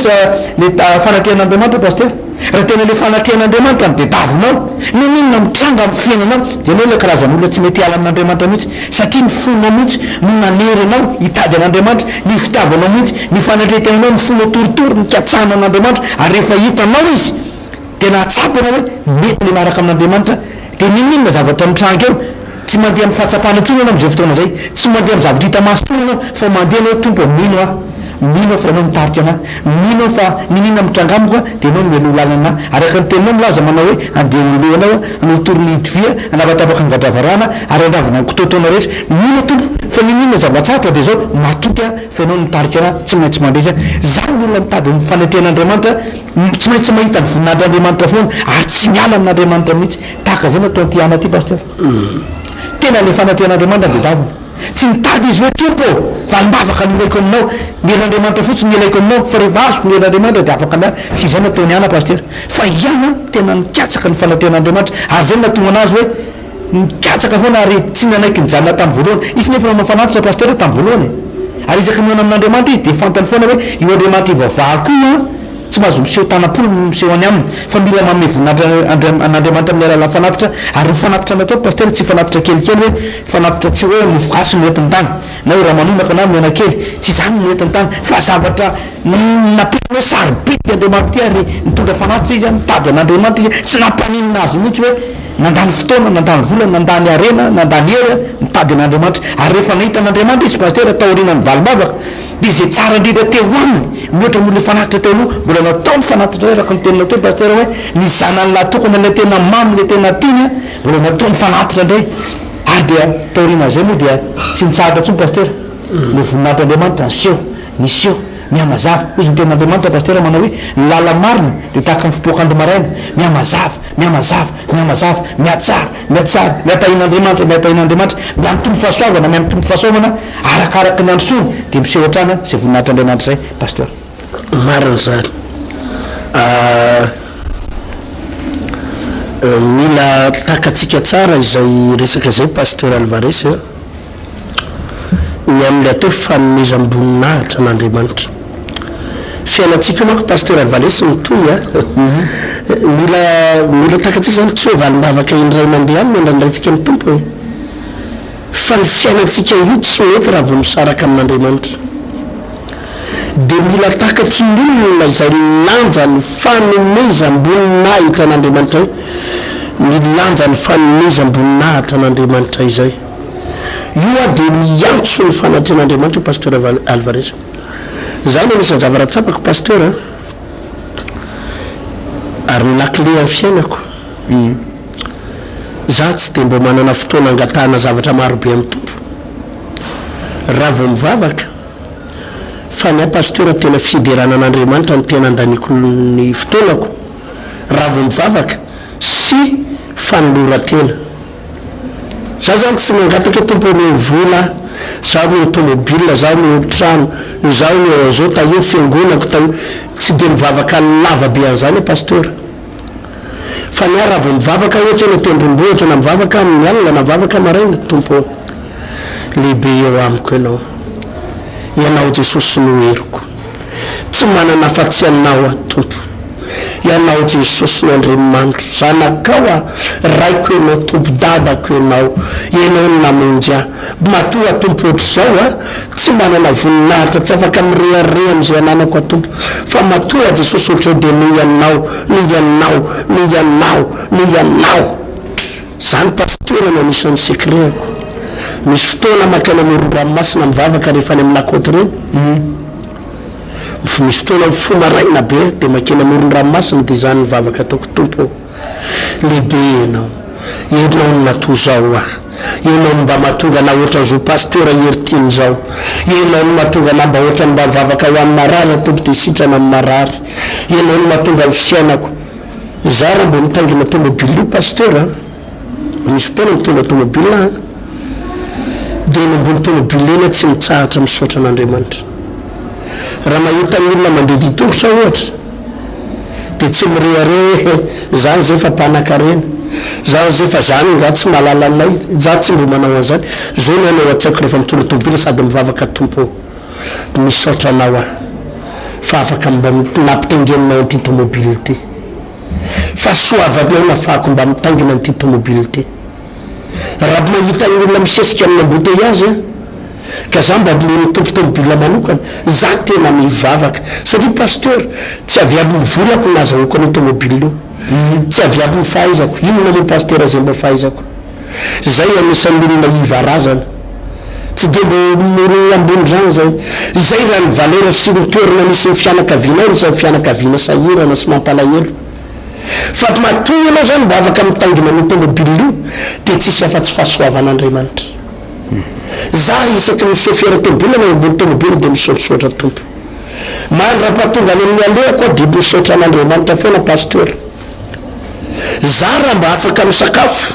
B: ilay fanatrehan'Andriamanitra Pasitera. Raha tena ilay fanatrehan'Andriamanitra no tediavinao, n'inon'inona mitranga amin'ny fiainanao dia ianao ilay karazan'olona tsy mety hiala amin'Andriamanitra mihitsy satria ny fonao mihitsy no nanery anao hitady an'Andriamanitra, ny fitiavanao mihitsy, ny fanatrehan-tenanao, ny fonao torotoro nikatsahana an'Andriamanitra ary rehefa hitanao Izy Dia nahatsapa ianao hoe mety ilay miaraka amin'Andriamanitra, dia n'inon'inona zavatra mitranga eo, tsy mandeha amin'ny fahatsapana intsony ianao amin'izay fotoana izay, tsy mandeha amin'ny zavatra hita maso intsony ianao, fa mandeha ianao hoe Tompo ô, mino aho, mino aho fa Ianao mitarika anah, mino aho fa n'inon'inona mitranga amiko dia Ianao no mialoha lalana anah, araka ny teninao milaza manao hoe andeha eo anoloanao aho, hanorotoro ny hidivy aho, hanapatapaka ny gadravarana ary handravona ny kitoatoana rehetra, mino aho Tompo fa n'inon'inona zava-tsarotra dia izao, matoky aho fa Ianao no mitarika anah, tsy maintsy mandresy aho, izany ny olona mitady ny fanetren'Andriamanitra, Tsy maintsy mahita ny voninahitr'Andriamanitra foana ary tsy miala amin'Andriamanitra mihitsy. Tahaka izay no ataon'ity Ana ity Pasteur. Tena ilay fanatrehan'Andriamanitra no tadiaviny. Tsy nitady izy hoe, Tompo ô, valim-bavaka no ilaiko aminao, ny herin'Andriamanitra fotsiny no ilaiko aminao, fa rehefa azoko ny herin'Andriamanitra dia afaka miala. Tsy izay nataon'i Ana, Pasitera. Fa i Ana tena nikatsaka ny fanatrehan'Andriamanitra, ary izay no nahatonga an'azy hoe nikatsaka foana ary tsy nanaiky nijanona tamin'ny voalohany. Izy nefa nanao fanatitra, Pasitera, tamin'ny voalohany e. Ary isaky ny mihaona amin'Andriamanitra izy dia fantany foana hoe io Andriamanitra ivavahako io an, Tsy mahazo miseho tanam-polo no miseho any aminy fa mila manome voninahitra an'Andriamanitra amin'ny alalan'ny fanatitra ary ny fanatitra natao Pasitera tsy fanatitra kelikely hoe fanatitra tsy hoe mofo gasy no entiny tany na hoe ramanonaka na menakely tsy izany no entiny tany fa zavatra napetrany hoe sarobidy Andriamanitra ity ary nitondra fanatitra izy nitady an'Andriamanitra izy tsy nampaninona azy mihitsy hoe nandany fotoana nandany vola nandany harena nandany hery nitady an'Andriamanitra ary rehefa nahita an'Andriamanitra izy Pasitera taorianan'ny valim-bavaka Dia izay tsara indrindra teo aminy, mihoatra noho ilay fanatitra teo aloha, mbola natao ny fanatitra indray araka ny teninao teo Pasitera hoe, ny zanany lahy tokana ilay tena mamy, ilay tena tiany an, mbola natao ny fanatitra indray. Ary dia taorianan'izay moa dia tsy nitsahatra intsony Pasitera, ilay voninahitr'Andriamanitra niseho, niseho, mihamazava. Hoy izy ny tenin'Andriamanitra Pasitera manao hoe, ny lala-marina dia tahaka ny fipoak'andro maraina, mihamazava, mihamazava, mihamazava, mihatsara, mihatsara, mihatahian'Andriamanitra, mihatahian'Andriamanitra, mihamitombo fahasoavana, mihamitombo fahasoavana, Arakaraky ny androsoana dia miseho hatrany izay voninahitr'Andriamanitra izay Pasteur.
C: Marina izany. Mila takatsika tsara izay resaka izay Pasteur Alvarez a. Ny amin'ilay atao hoe fanomezam-boninahitra an'Andriamanitra. Fiainantsika io manko Pasteur Alvarez mitohy a. Mila mila takatsika izany tsy hoe valim-bavaka indray mandeha ihany no andrandraintsika ny Tompo e. Fa ny fiainantsika io tsy mety raha vao misaraka amin'Andriamanitra. Dia mila takatry ny olona izay lanjan'ny fanomezam-boninahitra an'Andriamanitra hoe ny lanjan'ny fanomezam-boninahitra an'Andriamanitra izay. Io hoa dia miantso ny fanatrehan'Andriamanitra io Pasteur Alvarez. Izany anisan'ny zavatra tsapako Pasteur a! Ary ny lakile amin'ny fiainako. Za tsy dia mbô manana fotoana angatahana zavatra maro be amin'ny Tompo raha vao mivavaka fa ny ahy Pasteur tena fiderana an'Andriamanitra no tena andaniako ny fotoanako raha vao mivavaka sy fanoloran-tena. Za zany tsy mangataka hoe Tompo omeo vola aho, za omeo tomobile, za omeo trano, za omeo an'izao, tahio fiangonako, tahio, tsy dia mivavaka lava be an'izany aho Pasteur. Fa ny ahy raha vao mivavaka aho ohatra eny an-tendrombohitra na mivavaka aho amin'ny alina na mivavaka maraina, Tompo ô, lehibe eo amiko Ianao. Ianao Jesosy no heriko. Tsy manana afa-tsy Anao aho Tompo. Ianao Jesosy no Andriamanitro. Zanakao aho, Raiko Ianao Tompo, Dadako Ianao. Ianao no namonjy ahy. Matoa aho Tompo ohatr'izao a, tsy manana voninahitra, tsy afaka mirehareha amin'izay ananako aho Tompo, fa matoa aho Jesosy ohatr'izao dia noho Ianao, noho Ianao, noho Ianao, noho Ianao. Zany Pasitera no anisan'ny secret-ko. Misy fotoana mankany amoron-dranomasina mivavaka rehefa any amin'ny la côte ireny. Misy fotoana mifoha maraina be dia mankeny amoron-dranomasina dia izany ny vavaka ataoko, Tompo ô, lehibe Ianao, Ianao no natoa zao aho. Ianao no mba mahatonga anah ohatran'izao Pasteur Heritiana izao. Ianao no mahatonga anah mba ohatran'ny mba mivavaka ho an'ny marary aho Tompo dia sitrana ny marary. Ianao no mahatonga ny fiainako. Izaho raha mbo mitaingina tomobile io Pasteur a, misy fotoana mitondra tomobile aho dia eny ambony tomobile eny aho tsy mitsahatra misaotra an'Andriamanitra. Raha mahita ny olona mandeha dian-tongotra aho ohatra, dia tsy mirehareha hoe zany zay fa mpanakarena, zany zay fa zany nga tsy mahalala anay, za tsy mbo manao an'izany, zao ny anao an-tsaiko rehefa mitondra tobile sady mivavaka Tompo ô misaotra anao aho fa afaka mba nampitaingeninao an'ity tomobile ity, fahasoavanao nafahako mba mitaingina an'ity tomobile ity. Raha mahita ny olona misesika amin'ny embouteillage aho, ka za mba noho ny tompo tomobile manokana, za tena mivavaka, satria pasteur, tsy avy amin'ny volako no nahazahoako an'io tomobile io, tsy avy amin'ny fahaizako, inona moa pasteur zay mba fahaizako, zay anisan'ny olona iva razana, tsy dia mbo olona ambony zany zay, zay raha ny valeur sy ny toerana misy ny fianakavianay, anisan'ny fianakaviana sahirana sy mampalahelo. Fa matoa ianao zany mba afaka mitaingina an'io tomobile io dia tsisy afa-tsy fahasoavan'Andriamanitra. Za isaky ny chauffeur tomobile na eo ambony tomobile dia misaotrasaotra Tompo. Mandra-pahatonga any amin'ny alehako aho dia misaotra an'Andriamanitra foana Pasteur. Za raha mba afaka misakafo.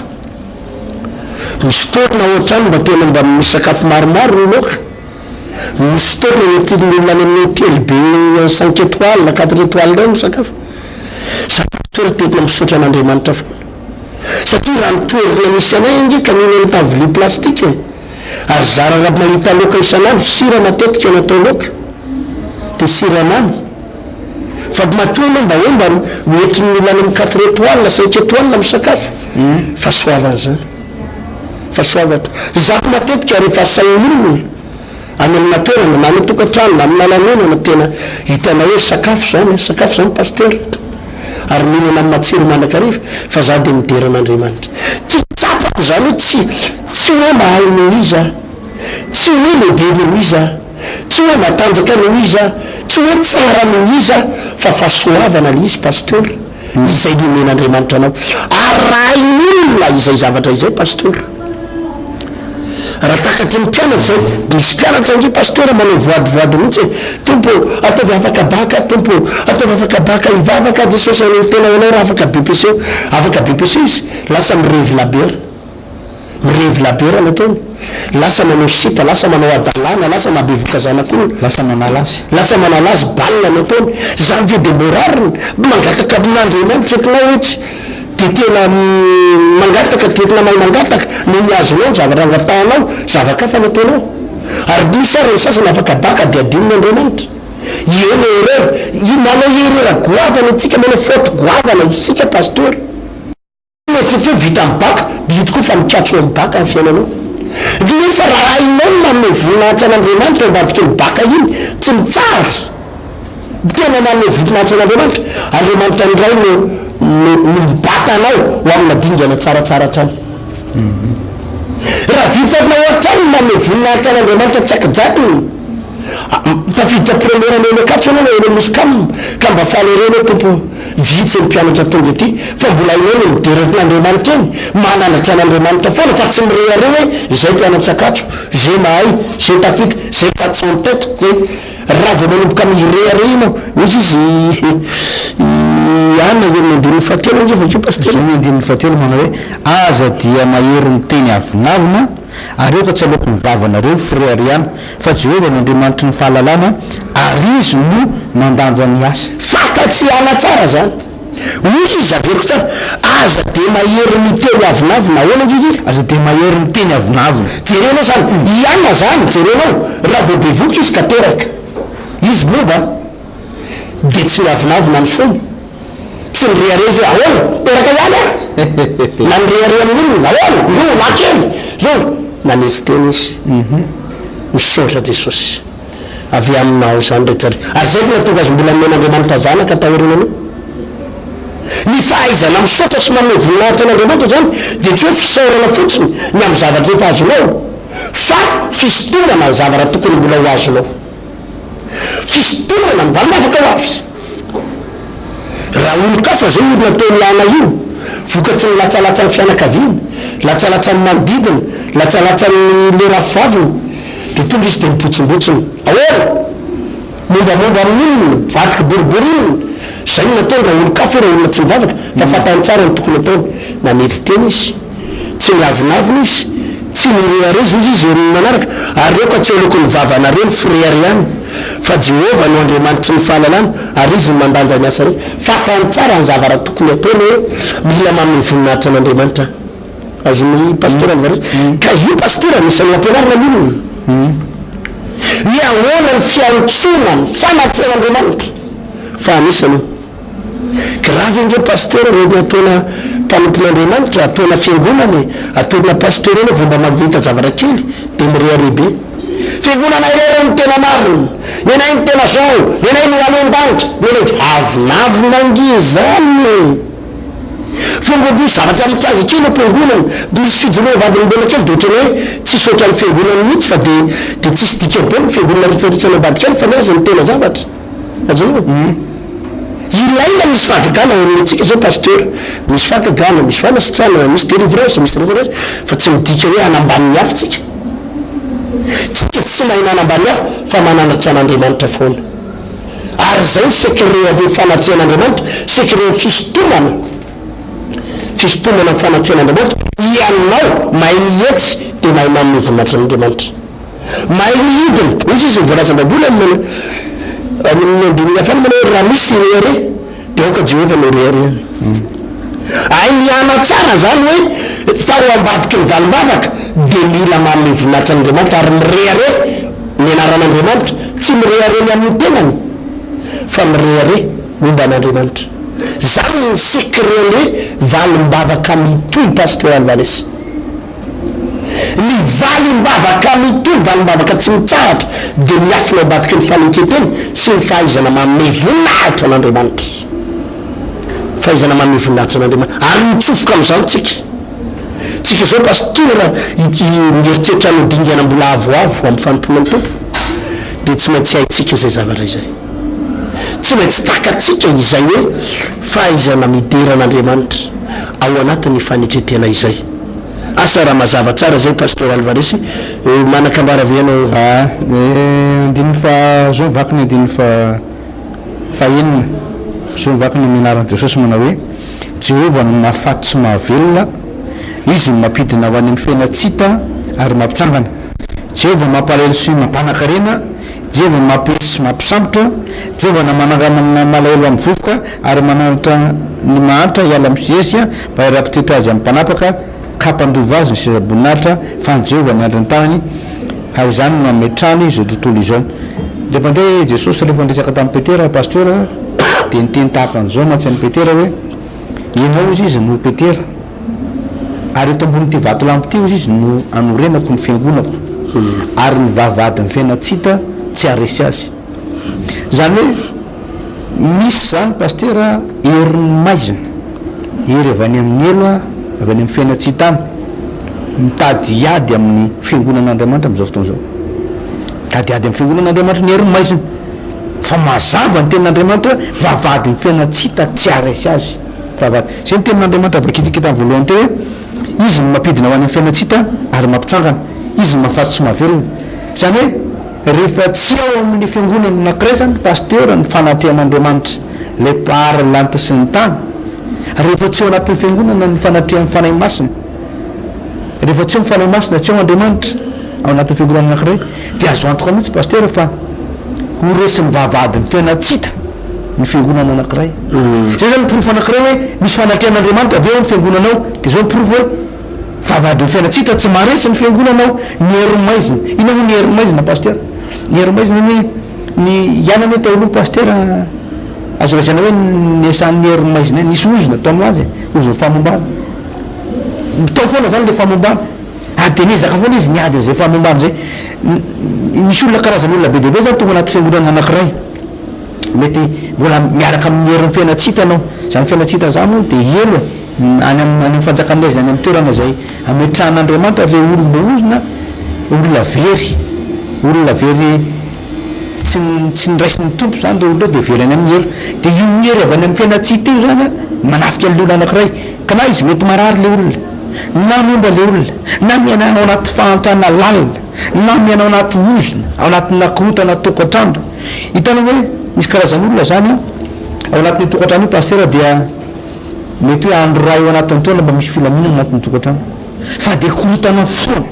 C: Misy fotoana ao an-trano mba tena mba misy sakafo maromaro ny laoka. Misy fotoana entin'ny olona any amin'ny hotely be cinq étoiles, quatre étoiles ireny misakafo. Za pasteur tena misaotra an'Andriamanitra foana. Satria raha ny toerana misy anay ange ka mihinana tamin'ny vilia plastique e. Ary zara raha mahita laoka isan'andro, sira matetika no atao laoka. Dia siramamy. Fa matoa ianao mba hoe mba hoentin'ny olona any amin'ny quatre étoiles, cinq étoiles misakafo. Fahasoavana izany. Fahasoavana. Izaho matetika rehefa asain'ny olona any amina toerana na any an-tokantrano na amina lanonana tena hitanao hoe sakafo izany an, sakafo izany Pasteur ary mihinana amin'ny matsiro mandrakariva fa izaho dia midera an'Andriamanitra. Tsy tsapako izany hoe tsy tsy hoe mahay noho iza aho, tsy hoe lehibe noho iza aho, tsy hoe matanjaka noho iza aho, tsy hoe tsara noho iza aho fa fahasoavana ilay izy Pasteur. Izay nomen'Andriamanitra anao. Ary raha hain'olona izay zavatra izay Pasteur. Raha takatry ny mpianatra izay, misy mpianatra ange Pasteur manao voadivoady mihitsy e, Tompo ô, ataovy afaka bacc aho Tompo ô, ataovy afaka bacc hivavaka aho Jesosy hanolo-tena ho anao raha afaka BEPC eo. Afaka BEPC izy, lasa mirevy labiera. Mirevy labiera ny ataony. Lasa manao sipa, lasa manao hadalana, lasa mahabevoka zanak'olona.
B: Lasa manala azy.
C: Lasa manala azy, balle ny ataony. Izany ve dia mbô rariny? Mangataka amin'Andriamanitra eto hoe tsy dia tena mangataka, dia tena mahay mangataka noho ny azonao ny zavatra angatahanao, zava-kafa ny ataonao. Ary misy ary ny sasany afaka baka dia adinon'Andriamanitra. Eo ny erreur. Manao erreur goavana isika, manao faute goavana isika Pasteur. Mety hoe vita ny bac, dia io tokoa fa mikatso amin'ny bac ny fiainanao. Nefa raha hainao ny manome voninahitra an'Andriamanitra ao ambadiky ny bac iny, tsy mitsahatra, tena manome voninahitra an'Andriamanitra, Andriamanitra indray no no no mibata anao ho amina dingana tsaratsara hatrany. Raha vitanao hatrany ny manome voninahitra an'Andriamanitra tsy ankijanona, tafiditra première année eny Ankatso ianao na eny amin'ny Uscam, ka mba faly ery ianao Tompo ô. Vitsy ny mpianatra tonga ety fa mbola hainao ny midera an'Andriamanitra eny, mananatra an'Andriamanitra foana fa tsy mirehareha hoe izay mpianatra Ankatso, zay mahay, zay tafita, zay quatre cent tête, zay. Raha vao manomboka mirehareha ianao, hozy izy i Ana eo amin'ny andininy fahatelo ange vakio Pasitera.
B: Izao ny andininy fahatelo manao hoe, Aza dia mahery miteny avonavona, ary aoka tsy aloaky ny vavanareo ny fireharehana, Fa Jehovah no Andriamanitry ny fahalalana, ary Izy no mandanja ny asa.
C: Fantatr'i Ana tsara izany. Hoy izy, averiko tsara, Aza dia mahery miteny avonavona. Ahoana hoy izy?
B: Aza dia mahery miteny avonavona.
C: Jerenao izany. I Ana izany, jerenao, raha vao bevohoka izy ka teraka. Izy momba, dia tsy niavonavona ny fony. Tsy nirehareha izy hoe, Ahoana? Teraka ihany aho! Na nirehareha amin'olona, Ahoana? Io, lahy kely! Zao! Nanery tena izy. Misaotra Jesosy. Avy aminao izany rehetra rehetra. Ary izay no nahatonga azy mbola nomen'Andriamanitra zanaka taorianan'io. Ny fahaizana misaotra sy manome voninahitra an'Andriamanitra izany dia tsy hoe fisaorana fotsiny ny amin'ny zavatra efa azonao, fa fisintomana ny zavatra tokony mbola ho azonao. Fisintomana ny valim-bavaka ho avy. Raha olon-kafa izao io nataon'i Ana io, vokatry ny latsalatsan'ny fianakaviany, latsalatsan'ny manodidina, latsalatsan'ny le rafivaviny, dia tonga izy dia mibotsimbontsina. Ahoana? Mombamomba amin'inona? Mivadika boribory inona? Izay no nataony raha olon-kafa io, raha olona tsy mivavaka, fa fantany tsara ny tokony hataony. Nanetry tena izy. Tsy niavonavona izy, tsy nirehareha izy, hoy izy eo amin'ny manaraka, Ary aoka tsy haloaky ny vavanareo ny fireharehana, fa Jehovah no Andriamanitry ny fahalalana, ary Izy no mandanja ny asa rehetra. Fantany tsara ny zavatra tokony hataony hoe mila manome voninahitra an'Andriamanitra aho. Azon'ny pasitera ny valizy. Ka io pasitera anisan'ny nampianarina ny olona hoe ahoana ny fiantsoana ny fanatrehan'Andriamanitra, fa anisany io. Grave ange pasteur reny ataona mpanompon'Andriamanitra, ataona fiangonana e, ataona pasteur eny vao mba mahavita zavatra kely de mirehareha be. Fiangonana irery no tena marina, nenay no tena zao, nenay no any an-danitra, nenay, avonavona ange zany e! Fa mba misy zavatra mitranga kely am-piangonana, misy fijoroana vavolombelona kely de ohatran'ny hoe tsisy ohatran'ny fiangonana mihitsy fa de de tsisy dikany be ny fiangonana ritsaritsany ambadika any fa ny azy no tena zavatra. Azonao? Ilaina misy fahagagana ao amin'ny antsika zao Pasteur, misy fahagagana, misy fanasitranana, misy délivrance, misy rehetra rehetra, fa tsy midika hoe hanambany ny hafa tsika. Tsika tsy mahay manambany ny hafa fa mananatra an'Andriamanitra foana. Ary izay ny secret an'io fanatrehan'Andriamanitra, secret ny fisintomana, fisintomana ny fanatrehan'Andriamanitra. Ianao mahay mihetry dia mahay manome voninahitra an'Andriamanitra. Mahay mihidina. Hoy izy ny voalazan'ny Baiboly amin'ny amin'ny andininy hafa any manao hoe raha misy rehareha dia aoka Jehovah no reharehany. Hay miana tsara izany hoe tao ambadiky ny valim-bavaka dia mila manome voninahitra an'Andriamanitra ary mirehareha ny anaran'Andriamanitra, tsy mirehareha ny amin'ny tenany fa mirehareha momba an'Andriamanitra. Izany ny secret-n'ny hoe valim-bavaka mitohy Pasteur Alvarez. Ny valim-bavaka mitohy, valim-bavaka tsy mitsahatra, dia miafina ao ambadiky ny fanetren-tena sy ny fahaizana manome voninahitra an'Andriamanitra. Fahaizana manome voninahitra an'Andriamanitra. Ary mitsofoka amin'izany tsika. Tsika izao Pastora mieritreritra hanao dingana mbola avoavo amin'ny fanompoana ny Tompo, dia tsy maintsy haintsika izay zavatra izay. Tsy maintsy takatsika izay hoe fahaizana midera an'Andriamanitra ao anatin'ny fanetren-tena izay. Asa raha mazava tsara zay Pasteur Alvarez eh, manan-kambara ve ianao?
B: Ah, ny andininy faha, zao mivaky ny andininy faha, fahenina, zao mivaky ny amin'ny anaran'i Jesosy manao hoe, Jehovah no mahafaty sy mahavelona, Izy no mampidina ho any amin'ny fiainan-tsy hita ary mampitsangana. Jehovah mampalahelo sy mampanan-karena, Jehovah mampiesy sy mampisambotra, Jehovah na manangana malahelo amin'ny vovoka ary mananatra ny mahantra hiala amin'ny sihesika mba hiara-pitoetra azy amin'ny mpanapaka ka hampandova azy ny seza-boninahitra, fa an'i Jehovah ny andrin'ny tanany, ary izany no nametrahany izao tontolo izao. Indray mandeha Jesosy rehefa niresaka tamin'i Petera, Pasteur, dia niteny tahaka an'izao mantsy an'i Petera hoe, Ianao hozy izy no Petera. Ary eto ambonin'ity vatolampy ity, hozy izy, no hanorenako ny fiangonako, ary ny vavahadin'ny fiainan-tsy-hita tsy haharesy azy. Izany hoe, misy izany, Pasitera, herin'ny maizina, hery avy any amin'ny helo, avy any amin'ny fiainan-tsy-hita any, mitady hiady amin'ny fiangonan'Andriamanitra amin'izao fotoana izao. Mitady hiady amin'ny fiangonan'Andriamanitra ny herin'ny maizina. Fa mazava ny tenin'Andriamanitra hoe, vavahadin'ny fiainan-tsy-hita tsy haharesy azy. Vavahady. Izay ny tenin'Andriamanitra vakintsika tamin'ny voalohany teo hoe, Izy no mampidina ho any amin'ny fiainan-tsy hita ary mampitsangana. Izy no mahafaty sy mahavelona. Izany hoe, rehefa tsy ao amin'ny fiangonana anankiray izany ny pasitera, ny fanatrehan'Andriamanitra, ilay Mpahary ny lanitra sy ny tany, rehefa tsy ao anatin'ny fiangonana ny fanatrehan'ny Fanahy Masina, rehefa tsy ao ny Fanahy Masina, tsy ao Andriamanitra ao anatin'ny fiangonana anankiray, dia azo antoka mihitsy Pasitera fa ho resin'ny vavahadin'ny fiainan-tsy hita ny fiangonana anankiray. Izay izany ny porofo anankiray hoe misy fanatrehan'Andriamanitra ve ao amin'ny fiangonana ao? Dia izao ny porofo hoe vavahadin'ny fiainan-tsy hita tsy maharesy ny fiangonana ao ny herin'ny maizina. Inona moa ny herin'ny maizina Pasitera? Ny herin'ny maizina anie, ny hianana anie tao aloha Pasitera azo lazaina hoe niasan'ny herin'ny maizina, nisy ozona tao amin'azy e, ozon'ny famombana. Tao foana izany ilay famombana. Ary dia niezaka foana izy niady an'izay famombana izay. Misy olona karazan'olona be dia be izany tonga anaty fiangonana anankiray. Mety mbola miaraka amin'ny herin'ny fiainan-tsy hita ianao. Izany fiainan-tsy hita izany hono dia helo e. Any amin'ny any amin'ny fanjakan'ny haizina, any amin'ny toerana izay ametrahan'Andriamanitra ireo olom-boaozona, olona very, olona very tsy tsy niraisin'ny Tompo izany ireo olona ireo dia very any amin'ny helo. Dia io hery avy any amin'ny fiainan-tsy hita io izany an, manafika an'ilay olona anankiray. Ka na izy mety marary ilay olona, na momba ilay olona, na miaina ao anaty fahantrana lalina, na miaina ao anaty ozona, ao anatina korontana tokantrano. Hitanao hoe misy karazan'olona izany an, ao anatin'io tokantrano io Pasitera dia mety hoe andro iray ao anatin'ny taona mba misy filaminana anatin'ny tokantrano. Fa dia korontana foana.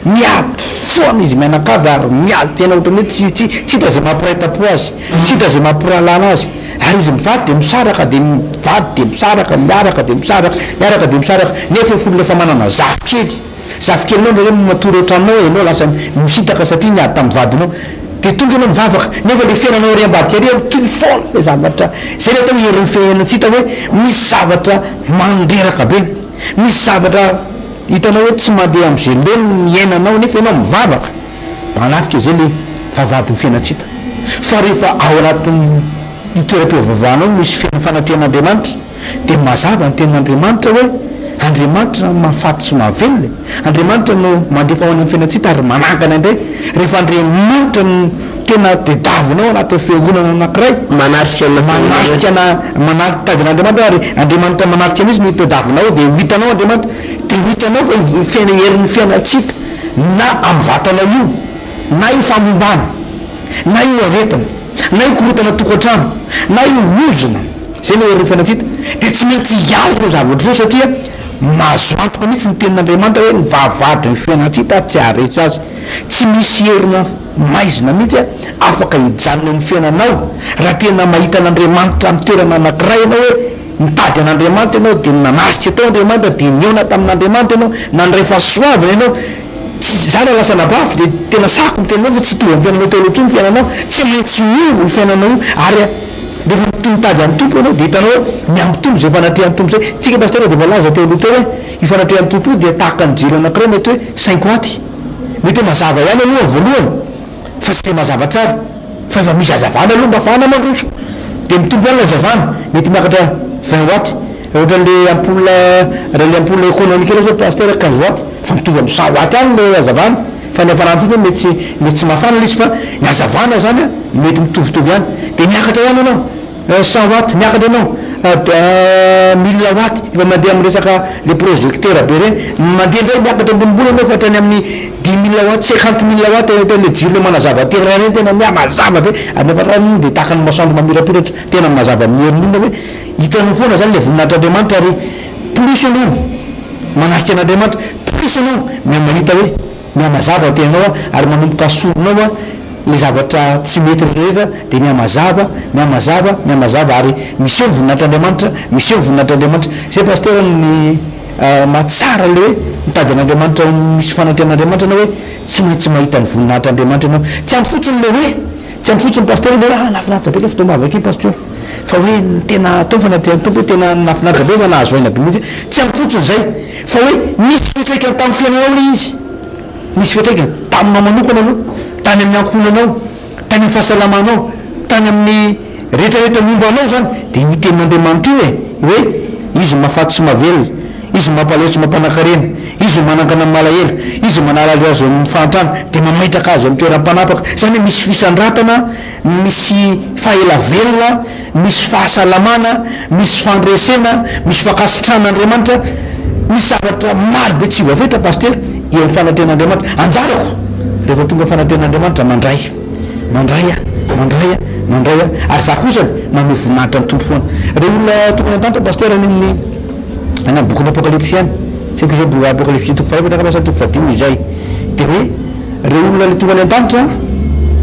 B: Miady foana izy mianakavy ary miady tena ohatran'ny hoe tsy tsy tsy hita izay mampiray tampo azy, tsy hita izay mampirahalana azy. Ary izy mivady dia misaraka dia mivady dia misaraka, miaraka dia misaraka, miaraka dia misaraka, nefa efa olona efa manana zafikely. Zafikelinao indraindray matory ao an-tranonao ianao lasa misintaka satria niady tamin'ny vadinao. Dia tonga ianao mivavaka, nefa ilay fiainanao ary ambadika ary mitohy foana ilay zavatra. Izay ilay atao hoe herin'ny fiainana tsy hita hoe misy zavatra mandreraka be, misy zavatra. Hitanao hoe tsy mandeha amin'izay laoniny ny iainanao nefa ianao mivavaka, manafika izay le vavahadin'ny fiainan-tsy hita. Fa rehefa ao anatin'ny toeram-pivavahanao no misy feno fanatrehan'Andriamanitra dia mazava ny tenin'Andriamanitra hoe Andriamanitra mahafaty sy mahavelona e! Andriamanitra no mandefa ho any amin'ny fiainan-tsy hita ary manangana indray. Rehefa Andriamanitra no tena tediavinao ao anatin'ny fiangonana anankiray,
C: Manatrika ana fiangonana.
B: manatrika ana, manatrika mitady an'Andriamanitra ary Andriamanitra manatrika mihitsy no tediavinao dia ho hitanao Andriamanitra. Dia ho hitanao fa io fiaina herin'ny fiainan-tsy hita na amin'ny vatanao io, na io famombana, na io aretina, na io korontana tokantrano, na io ozona, izay ilay herin'ny fiainan-tsy hita, dia tsy maintsy hiala ireo zavatra ireo satria. Mahazo antoka mihitsy ny tenin'Andriamanitra hoe ny vavahadin'ny fiainan-tsy-hita tsy haharesy azy. Tsy misy herina maizina mihitsy afaka hijanona eo amin'ny fiainanao raha tena mahita an'Andriamanitra amin'ny toerana anankiray ianao hoe nitady an'Andriamanitra ianao dia nanasika tao Andriamanitra dia nihaona tamin'Andriamanitra ianao, nandray fahasoavana ianao. Tsy, za raha lasa anabavy dia tena sahako miteny anao fa tsy hitovy amin'ny fiainanao teo aloha intsony ny fiainanao, tsy maintsy miova io fiainanao io ary rehefa mitohy mitady an'ny Tompo ianao dia hitanao hoe mihampitombo izay fanatrehan'ny Tompo izay. Tsika Pasitera dia voalaza teo aloha teo hoe io fanatrehan'ny Tompo io dia tahaka ny jiro anankiray mety hoe cinq watts, mety hoe mazava ihany aloha amin'ny voalohany fa tsy dia mazava tsara fa efa misy hazavana aloha mba ahafahana mandroso dia mitombo ihany ilay hazavana, mety miakatra 20 watts. Ohatran'le ampoule raha le ampoule économique ireo zao pasteur 15 watt fa mitovy amin'ny 100 watt ihany le hazavana fa ny hafanana fotsiny mety tsy mety tsy mafana le izy fa ny hazavana zany a mety mitovitovy ihany de miakatra ihany ianao 100 watt miakatra ianao 1000 watt efa mandeha amin'ny resaka le projecteur be ireny mandeha indray miakatra ambonimbony ianao fa hatrany amin'ny 10000 watt 50000 watt ohatran'le jiro le manazava terrain ireny tena mihamazava be ary nefa raha iny de tahaka ny masoandro mamirapiratra tena mazava amin'ny herin'olona hoe Hitanao foana zany le voninahitr'Andriamanitra ary plus ianao manatrika an'Andriamanitra, plus ianao miha-mahita hoe miha-mazava ny tenanao ary manomboka asorinao le zavatra tsy mety rehetra dia miha-mazava, miha-mazava, miha-mazava ary miseho ny voninahitr'Andriamanitra, miseho ny voninahitr'Andriamanitra. Zay Pasitera ny mahatsara le hoe mitady an'Andriamanitra misy fanatrehan'Andriamanitra ianao hoe tsy maintsy mahita ny voninahitr'Andriamanitra ianao. Tsy ampy fotsiny le hoe. Tsy ampy fotsiny Pasteur hoe ah nahafinaritra be le fotoam-bavaka iny Pasteur fa hoe ny tena atao fa natrehan'ny Tompo hoe tena nahafinaritra be fa nahazo aina be mihitsy, tsy ampy fotsiny izay fa hoe nisy fiantraikany tamin'ny fiainanao ilay izy, nisy fiantraikany taminao manokana aloha, tany amin'ny ankohonanao, tany amin'ny fahasalamanao, tany amin'ny rehetra rehetra momba anao izany, dia io tenin'Andriamanitra io e, hoe Izy no mahafaty sy mahavelona, Izy no mampalahelo sy mampanankarena, Izy no manangana ny malahelo, Izy no manala azy eo amin'ny fahantrana, dia mametraka azy eo amin'ny toeram-panapaka. Izany hoe misy fisandratana, misy fahela velona, misy fahasalamana, misy fandresena, misy fankasitrahan'Andriamanitra, misy zavatra maro be tsy voafetra Pasitera eo amin'ny fanatrehan'Andriamanitra. Anjarako rehefa tonga amin'ny fanatrehan'Andriamanitra mandray. Mandray aho, mandray aho, mandray aho. Ary za kosa manome voninahitra ny Tompo foana. Ireo olona tokony an-danitra Pasitera any amin'ny any amin'ny bokin'ny Apokalypsy any, tsy haiko izay boky Apokalypsy toko fahefatra angamba sa toko fahadimy izay, dia hoe ireo olona ilay tonga any an-danitra,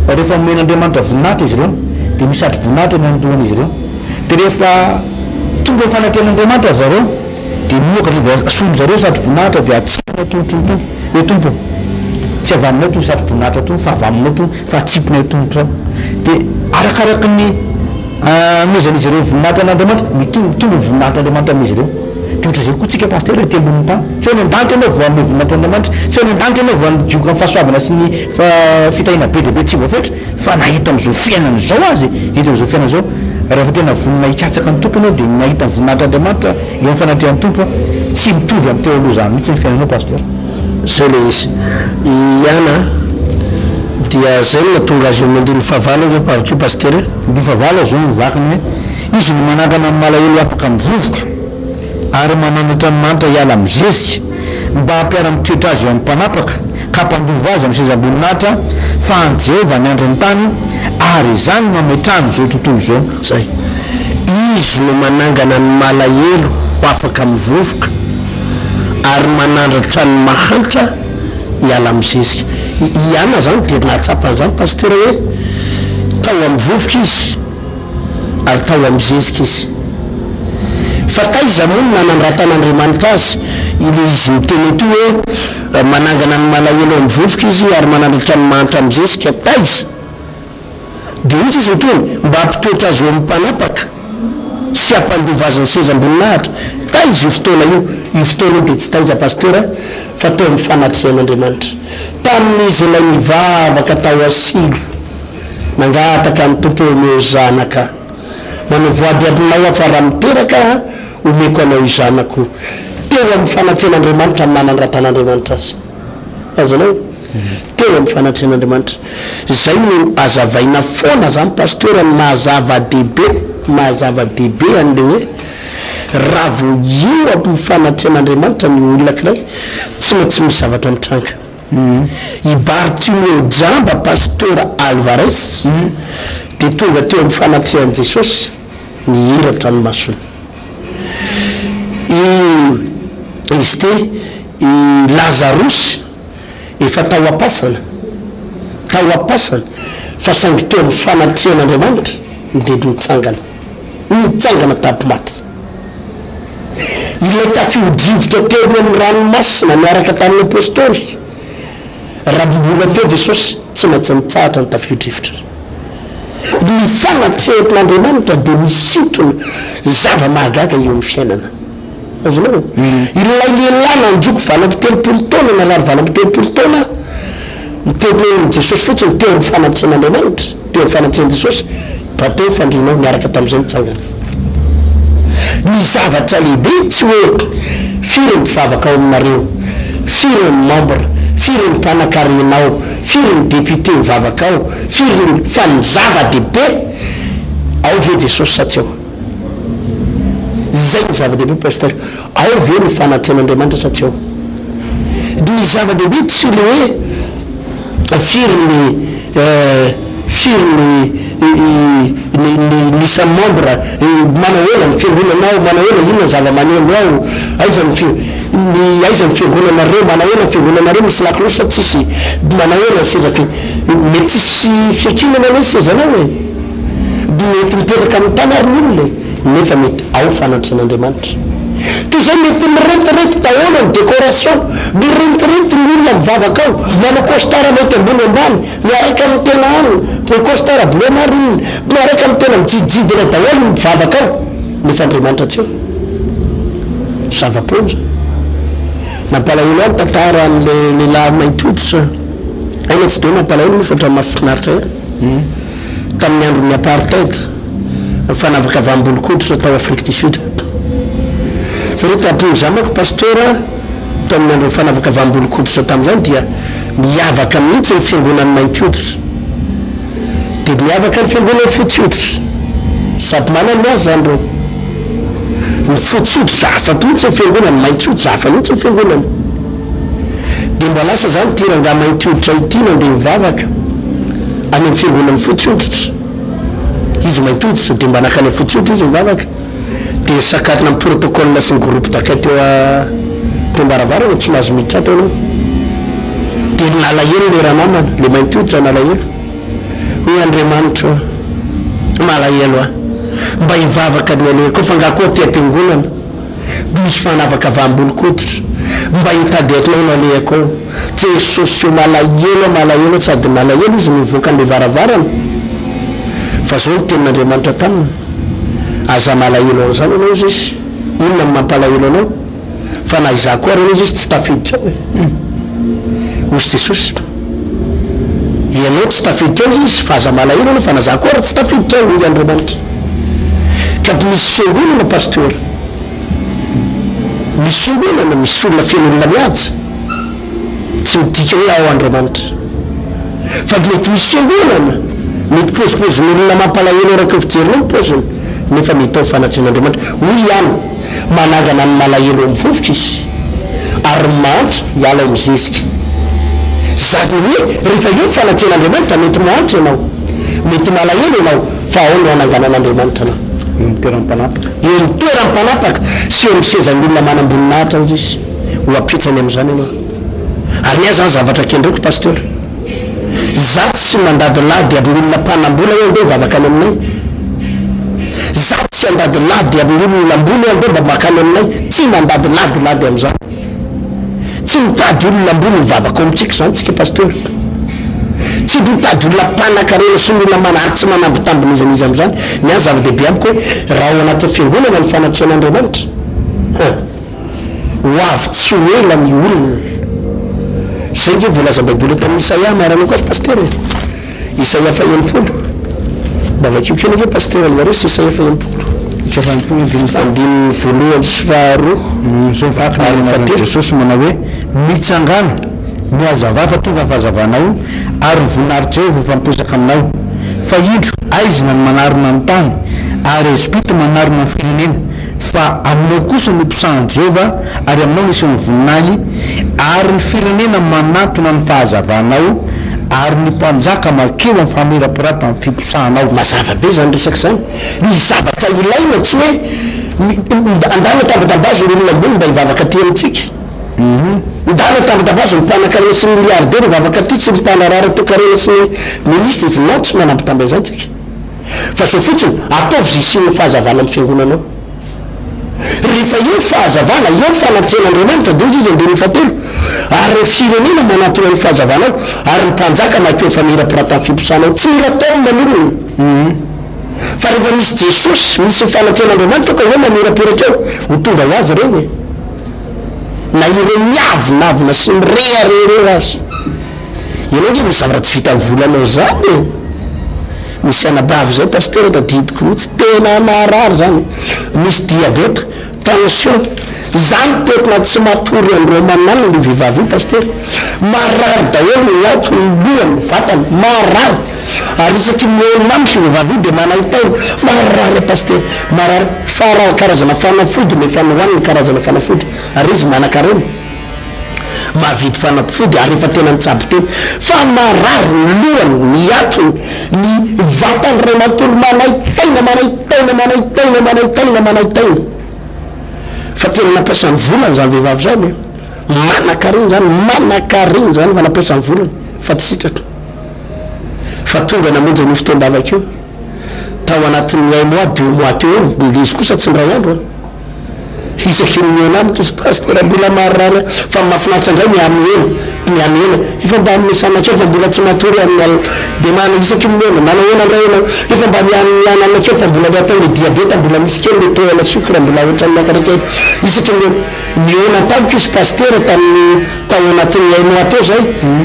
B: rehefa omen'Andriamanitra voninahitra izy ireo, dia misy satro-boninahitra ny any an-dohan'izy ireo. Dia rehefa tonga eo fanatrehan'Andriamanitra ry zareo, dia mihoaka dia asoin-dry zareo satro-boninahitra dia atsipiny ao tongotry ny Tompo, hoe Tompo ô, tsy avy aminao itony satro-boninahitra itony fa avy aminao itony fa atsipinay ao tongotrao. Dia arakaraky ny anomezan'izy ireo voninahitra an'Andriamanitra, mitombo mitombo ny voninahitr'Andriamanitra amin'izy ireo. Dia ohatr'izay koa tsika Pasitera ety ambonin'ny tany. Tsy any an-danitra ianao vao hanome voninahitra an'Andriamanitra, tsy any an-danitra ianao vao hanjoka ny fahasoavana sy ny fitahiana be dia be tsy voafetra, fa na eto amin'izao fiainana izao aza e, eto amin'izao fiainana izao, rehefa tena vonona hikatsaka ny Tompo ianao dia mahita ny voninahitr'Andriamanitra eo amin'ny fanatrehan'ny Tompo, tsy mitovy amin'ny teo aloha izany mihitsy ny fiainanao Pasteur.
C: Zay le izy. I Ana dia zay no nahatonga azy eo amin'ny andininy fahavalo ange par ko Pasitera e.
B: Andininy fahavalo zao no vakiny hoe, Izy no manangana ny malahelo afaka amin'ny vovoka, ary mananatra ny manitra hiala amin'ny zezika, mba hampiara-mitoetra azy eo amin'ny mpanapaka, ka hampandova azy amin'ny sezam-boninahitra, fa an'i Jehovah ny andron'ny tany, ary izany no ametrahany izao tontolo izao.
C: Zay. Izy no manangana ny malahelo ho afaka amin'ny vovoka, ary manandratra ny mahantra hiala amin'ny zezika. I i Ana izany dia nahatsapa an'izany Pasitera hoe tao amin'ny vovoka izy ary tao amin'ny zezika izy. Fa taiza moa no nanandratan'Andriamanitra azy? Ilay izy miteny ety hoe manangana ny malahelo amin'ny vovoka izy ary manandratra ny mahantra amin'ny zezika, taiza? Dia hoy izy ny Tompo, mba hampitoetra azy eo amin'ny mpanapaka sy hampandova azy ny sezam-boninahitra. Taiza io fotoana io? Io fotoana io dia tsy taiza Pasteur fa teo amin'ny fanatrehan'Andriamanitra. Tamin'izy ilay nivavaka tao asilo, nangataka ny Tompo hoe omeo zanaka aho. Manao voady aminao aho fa raha miteraka aho, omeko anao io zanako io. Teo amin'ny fanatrehan'Andriamanitra no nanandratan'Andriamanitra azy. Azonao? Teo amin'ny fanatrehan'Andriamanitra. Izay no azavaina foana zany Pasteur ny maha zava-dehibe, maha zava-dehibe an'le hoe raha vao eo amin'ny fanatrehan'Andriamanitra ny olona ankiray tsy maintsy misy zavatra mitranga. I Bartimeo jamba Pasteur Alvarez dia tonga teo amin'ny fanatrehan'i Jesosy nihiratra ny masony. I. Izy ity, i Lazarosy efa tao am-pasana, tao am-pasana, fa saingy teo amin'ny fanatrehan'Andriamanitra dia nitsangana, nitsangana tamin'ny maty. Ilay tafio-drivotra teo amin'ny ranomasina niaraka tamin'ny Apostoly, raha mbola teo Jesosy, tsy maintsy nitsahatra ny tafio-drivotra. Ny fanatrehan'Andriamanitra dia misintona zava-mahagaga eo amin'ny fiainana. Azonao? Ilay lehilahy nandoko 38 taona, narary 38 taona, nitenin'i Jesosy fotsiny teo amin'ny fanatrehan'Andriamanitra, teo amin'ny fanatrehan'i Jesosy, mba teo ny fandrianao, niaraka tamin'izay nitsangana. Ny zavatra lehibe tsy hoe firy ny mpivavaka ao aminareo, firy ny membre, firy ny mpanakarena ao, firy ny député mivavaka ao, firy ny, fa ny zava-dehibe, ao ve Jesosy sa tsy ao? Izay no zava-dehibe Pasteur. Ao ve ny fanatrehan'Andriamanitra sa tsy ao? Ny zava-dehibe tsy le hoe firy ny firy ny ny ny isan'ny membre, manao ahoana ny fiangonana ao, manao ahoana, inona ny zava-maneno ao, aiza ny fi ny aiza ny fiangonanareo, manao ahoana ny fiangonanareo, misy lakolosy sa tsisy, manao ahoana ny seza fi mety tsisy fiankinana anie ny sezanao e. Mety mipetraka amin'ny tany ary ny olona e, nefa mety ao fanatrehan'Andriamanitra. Toy izay mety mirentirenty daholo ny décoration, mirentirenty ny olona mivavaka ao, manao costard mainty ambony ambany, miaraka amin'ny tena any, ny costard bleu marine, miaraka amin'ny tena mijidijidina daholo ny mivavaka ao, nefa Andriamanitra tsy eo. Zava-poana izany. Nampalahelo ahy ny tantaran'ilay lehilahy mainty hoditra, aina tsy dia mampalahelo nefa ohatran'ny mahafinaritra ihany. tamin'ny andron'ny apartheid, ny fanavakavaham-bolon-koditra tao Afrique du Sud. Satria tamin'izany manko Pasteur, tamin'ny andron'ny fanavakavaham-bolon-koditra tamin'izany dia miavaka mihitsy ny fiangonan'ny mainty hoditra. Dia miavaka ny fiangonan'ny fotsy hoditra. Sady manana ny azy izany ireo. Ny fotsy hoditra hafa mihitsy ny fiangonany, mainty hoditra hafa mihitsy ny fiangonany. Dia mba lasa izany ity rangahy mainty hoditra ity nandeha nivavaka any amin'ny fiangonan'ny fotsy hoditra. Izy mainty hoditra dia mba nankany amin'ny fotsy hoditra izy nivavaka. Dia sakanana ny protocole sy ny groupe d'accueil teo teo am-baravarana tsy mahazo miditra ato ianao. Dia nalahelo ilay ranamana, ilay mainty hoditra nalahelo. Hoy Andriamanitro ô, malahelo aho. Mba hivavaka ny alehako fa angaha koa aty am-piangonana. Misy fanavakavaham-bolon-koditra. Mba hitady anao no alehako ao. Jesosy o malahelo aho malahelo aho sady nalahelo izy no hivoaka an'ilay varavarana. Fa zao ny tenin'Andriamanitra taminy, Aza malahelo an'izany ianao hozy izy. Inona no mampalahelo anao? Fa na izaho koa ary ianao hozy izy tsy tafiditra ao e. Hozy Jesosy. Ianao tsy tafiditra ao hozy izy, fa aza malahelo ianao fa na izaho koa ary tsy tafiditra ao hoy Andriamanitra. Ka misy fiangonana Pasteur, misy fiangonana, misy olona feno olona mihaja, tsy midika hoe ao Andriamanitra. Fa mety misy fiangonana, mety pozipozin'olona mampalahelo araka ny fijerinao ny poziny, nefa mety ao fanatrehan'Andriamanitra. Hoy ihany, manangana ny malahelo ao amin'ny vovoka izy, ary ny mahantra hiala ao amin'ny zezika. Izany hoe rehefa eo ny fanatrehan'Andriamanitra, mety mahantra ianao, mety malahelo ianao, Fa ao no hananganan'Andriamanitra anao.
B: Eo amin'ny toeran'ny mpanapaka.
C: Eo amin'ny toeran'ny mpanapaka sy eo amin'ny sezan'ny olona manam-boninahitra hoy Izy. Ho apetrany amin'izany ianao. Ary ny ahy izany zavatra kendreko Pasteur. Izaho tsy mandadilady amin'ny olona mpanam-bola hoe andeha hivavaka any aminay. Izaho tsy handadilady amin'ny olona ambony hoe andeha mba mankany aminay. Tsy mandadiladilady amin'izany. Tsy mitady olona ambony hivavaka ao amintsika izany tsika Pasteur. Tsy mitady olona mpanakarena sy ny olona mana ary tsy manambitamby n'iza n'iza amin'izany. Ny ahy zava-dehibe amiko hoe raha ao anatin'ny fiangonana ny fanatrehan'Andriamanitra, huh, ho avy tsy ho ela ny olona. Izay ange voalazan'ny Baiboly eto amin'ny Isaia, maharanao azy Pasteur e. Isaia faha-60. Mba vakio kely ange Pasteur Alvarez Isaia faha-60.
B: Isaia faha-60 andininy faha.
C: Andininy voalohany sy faharoa.
B: Izao vaky ny
C: Ary ny
B: anaran'i
C: fahatelo.
B: Jesosy manao hoe, Mitsangàna, mihazavà fa tonga ny fahazavanao, ary ny voninahitr'i Jehovah efa miposaka aminao. Fa indro, aizina ny manarona ny tany, ary aizim-pito manarona ny firenena. Fa aminao kosa no iposahan'i Jehovah, ary aminao no isehoan'ny voninahiny, ary ny firenena manantona ny fahazavanao, ary ny mpanjaka mankeo amin'ny famirapiratan'ny fiposahanao.
C: Mazava be izany resaka izany. Ny zavatra ilaina tsy hoe. Andana tambatambazo ny olona ambony mba hivavaka aty amintsika. Ndana tambatambazo ny mpanankarena sy ny milliardaire hivavaka aty sy ny mpanarara toekarena sy ny ministre izy. Non, tsy manambitamby an'izany tsika. Fa zao fotsiny, ataovy izay hisian'ny fahazavana amin'ny fiangonanao. Rehefa eo ny fahazavana, eo ny fanatrehan'Andriamanitra, dia hoy izy andininy fahatelo, Ary ny firenena manatona ny fahazavanao, ary ny mpanjaka mankeo amin'ny famirapiratan'ny fiposahanao. Tsy mila taomina ny olona. Fa rehefa misy Jesosy, misy ny fanatrehan'Andriamanitra eo ka eo mamirapiratra eo, ho tonga ho azy ireny e. Na ireo miavonavona sy mirehareha ireo aza. Ianao nge misy zavatra tsy vitan'ny volanao zany e! Misy anabavy zay pasitera tadidiko mihitsy, tena marary zany, misy diabeta, tension, zany tena tsy matory andro aman'alina io vehivavy io pasitera, marary daholo ny ato, ny lohany, ny vatany, marary, ary isaky ny mihaona amiko io vehivavy io dia manaintaina, marary aho pasitera, marary, fa raha karazana fanafody no efa nohaniny, karazana fanafody, ary izy manankarena. mahavidy fanafody ary efa tena nitsabo tena fa marary ny lohany, ny hatony, ny vatany iray manontolo manaitaina, manaitaina, manaitaina, manaitaina, manaitaina. Fa tena nampiasa ny volany izany vehivavy izany e. Manankarena izany, manankarena izany fa nampiasa ny volany fa tsy sitraka. Fa tonga namonjy an'io fotoam-bavaka io tao anatin'ny un mois, deux mois teo eo, ilay izy kosa tsy indray andro an. Isaky ny mihaona amiko izy Pasitera mbola marary aho fa mahafinaritra indray mihamihena mihamihena efa mba misana kely fa mbola tsy matory amin'ny alina dia mana isaky ny mihaona manahoana indray ianao efa mba mihanana kely fa mbola le atao le diabeta mbola misy kely le taux ana sucre mbola ohatran'ny miakatra kely isaky ny mihaona tamiko izy Pasitera tamin'ny tao anatin'ny un mois teo zay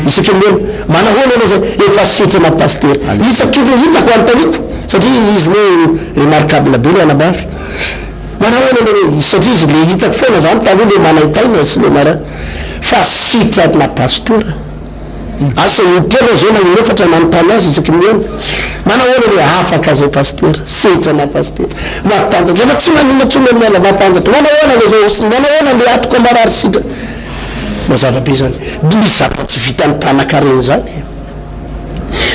C: isaky ny mihaona manahoana ianao zay efa sitrana Pasitera isaky ny hitako anontaniako satria izy moa remarquable be le anabavy Manahoana ianareo izy satria izy le hitako foana zany taloha le manaintaina sy le mara fa sitrana pasteur asa intelo aho zao na inefatra nanontany azy isaky ny mihaona manahoana ianareo afaka zay pasteur sitrana pasteur matanjaka efa tsy maninona tsony le miala matanjaka manahoana le zao manahoana le atoko marary sitrana mazava be zany misy zavatra tsy vitan'ny mpanakarena zany e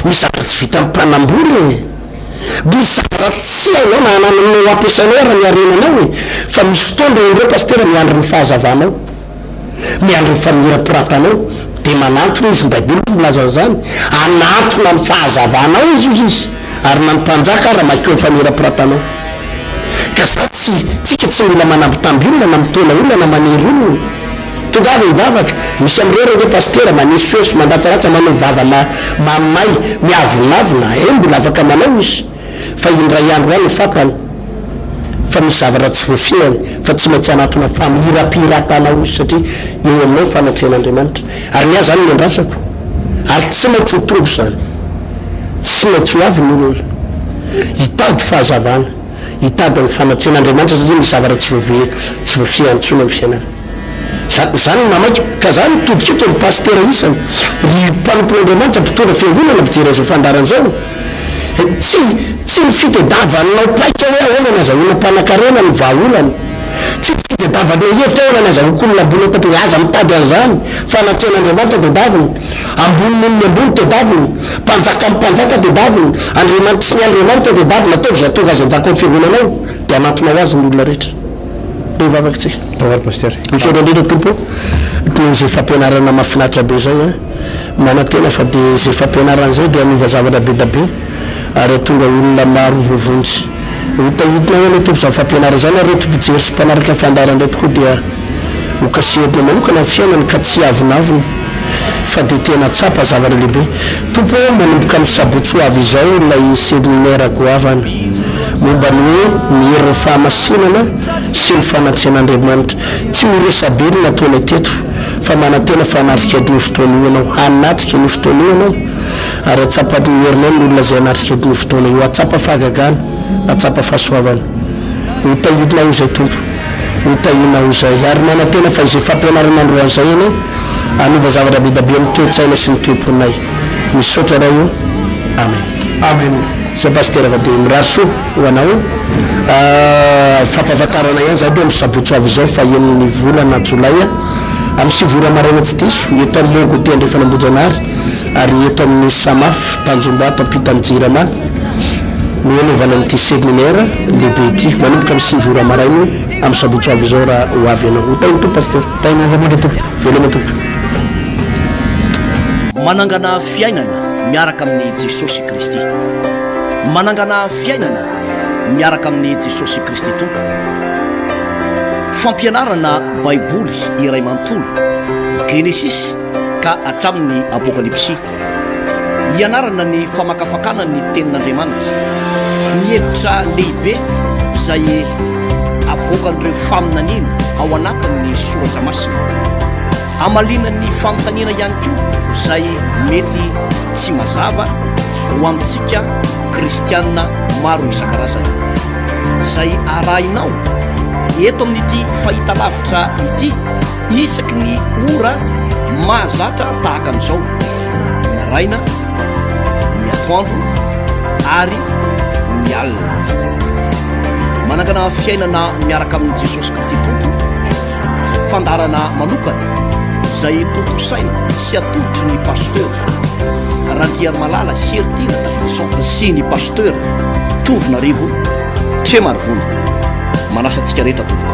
C: misy zavatra tsy vitan'ny mpanambola e. Misy zavatra tsy hainao na anananao ampiasainao ara ny harenanao e! Fa misy fotoana ireo ireo pasitera miandry ny fahazavanao, miandry ny famirapiratanao, dia manantona izy, ny baiboly moa milaza an'izany, hanantona ny fahazavanao izy hozy izy, ary na ny mpanjaka ara maikeo ny famirapiratanao. Ka za tsy, tsika tsy mila manambitamby olona na mitaona olona na manery olona. Tongava hivavaka, misy amin'ireo ary ange pasitera manesoeso, mandatsalatsa, manao vava mamay, miavonavona, eh mbola afaka manao izy fa indray andro any ho fantany fa misy zavatra tsy voafehiny fa tsy maintsy hanatona famirapiratana ao izy satria eo aminao ny fanatrehan'Andriamanitra ary ny ahy izany no andrasako ary tsy maintsy ho tonga izany, tsy maintsy ho avy ny olona hitady fahazavana, hitady ny fanatrehan'Andriamanitra satria misy zavatra tsy voave tsy voafehiny intsony amin'ny fiainana. Zany no maha maika. Ka za mitodika eto ry pasitera isany, ry mpanompon'Andriamanitra, mpitondra fiangonana, mpijery an'izao fandaharana izao, tsy tsy ny fitediavanao paika hoe ahoana ny azahoana mpanakarena no vahaolana, tsy ny fitediavanao hevitra hoe ahoana ny azahoako olona ambony eto am-piangonana, aza mitady an'izany, fanatrehan'Andriamanitra tedavina, ambony noho ny ambony tedavina, mpanjaka amin'ny mpanjaka tedavina, Andriamanitry sy ny andriamanitra tedavina, ataovy izay hahatonga azy hanjaka ao amin'ny fiangonanao, dia hanantona ho azy ny olona rehetra. Dia hivavaka tsika.
B: Vavaka Pasteur.
C: Misaotra indrindra Tompo o, noho izay fampianarana mahafinaritra be izay an. Manantena fa dia izay fampianarana izay dia hanova zavatra be da be ary hahatonga olona maro ho voavonjy. Ho tahitinao anie Tompo izany fampianarana izany ary ireto mpijery sy mpanaraka ny fandaharana ireto koa dia ho kasihinao manokana ny fiainany ka tsy hiavonavona fa dia tena tsapa zavatra lehibe. Tompo ô, manomboka amin'ny sabotsy ho avy izao ilay seminaire goavana momba ny hoe ny herin'ny fahamasinana sy ny fanatrehan'Andriamanitra. Tsy ho resabe ny nataonay teto fa manantena fa hanatrika an'io fotoana io ianao. Hanatrika an'io fotoana io ianao ary hahatsapa ny herinao ny olona izay hanatrika an'io fotoana io. Hahatsapa fahagagana, hahatsapa fahasoavana. Ho tahianao izay Tompo. Ho tahianao izay. Ary manantena fa izay fampianarana androany izay anie hanova zavatra be dia be amin'ny toe-tsaina sy ny toe-ponay. Misaotra Ray o. Amen.
B: Amen.
C: Zay Pasitera fa dia mirary soa ho anao. Fampahafantarana ihany za dia amin'ny sabotsy ho avy izao fahenin'ny volana jolay amin'ny sivy ora maraina tsy diso eto amin'ny Morgue Goûter Andrefan'Ambohijanahary ary eto amin'ny Samaf Tanjombato ampitan'ny Jirama. No hanaovana an'ity seminaire lehibe ity. Manomboka amin'ny 9 ora maraina io amin'ny sabotsy ho avy izao raha ho avy ianao. Ho tahin'ny Tompo Pasteur.
B: Tahin'Andriamanitra tompoko.
C: Veloma tompoko.
A: Manangana fiainana miaraka amin'i Jesosy Kristy. Manangana fiainana miaraka amin'i Jesosy Kristy Tompo. Fampianarana Baiboly iray manontolo, Genesisy ka hatramin'ny Apokalypsy. Hianarana ny famakafakana ny Tenin'Andriamanitra, ny hevitra lehibe izay avoakan'ireo faminaniana ao anatin'ny Soratra Masina. Hamaliana ny fanontaniana ihany koa izay mety tsy mazava ho antsika kristiana maro isan-karazany. Izay arahinao eto amin'ity fahitalavitra ity isaky ny ora mahazatra tahaka an'izao, ny maraina, ny atoandro ary ny alina. Manangana fiainana miaraka amin'i Jesosy Kristy Tompo, fandaharana manokana izay tontosaina sy atolotry ny Pasteur Randriarimalala Heritiana Davidson sy ny Pasteur Tovonarivo Tremarivony. Manasa antsika rehetra tompoko.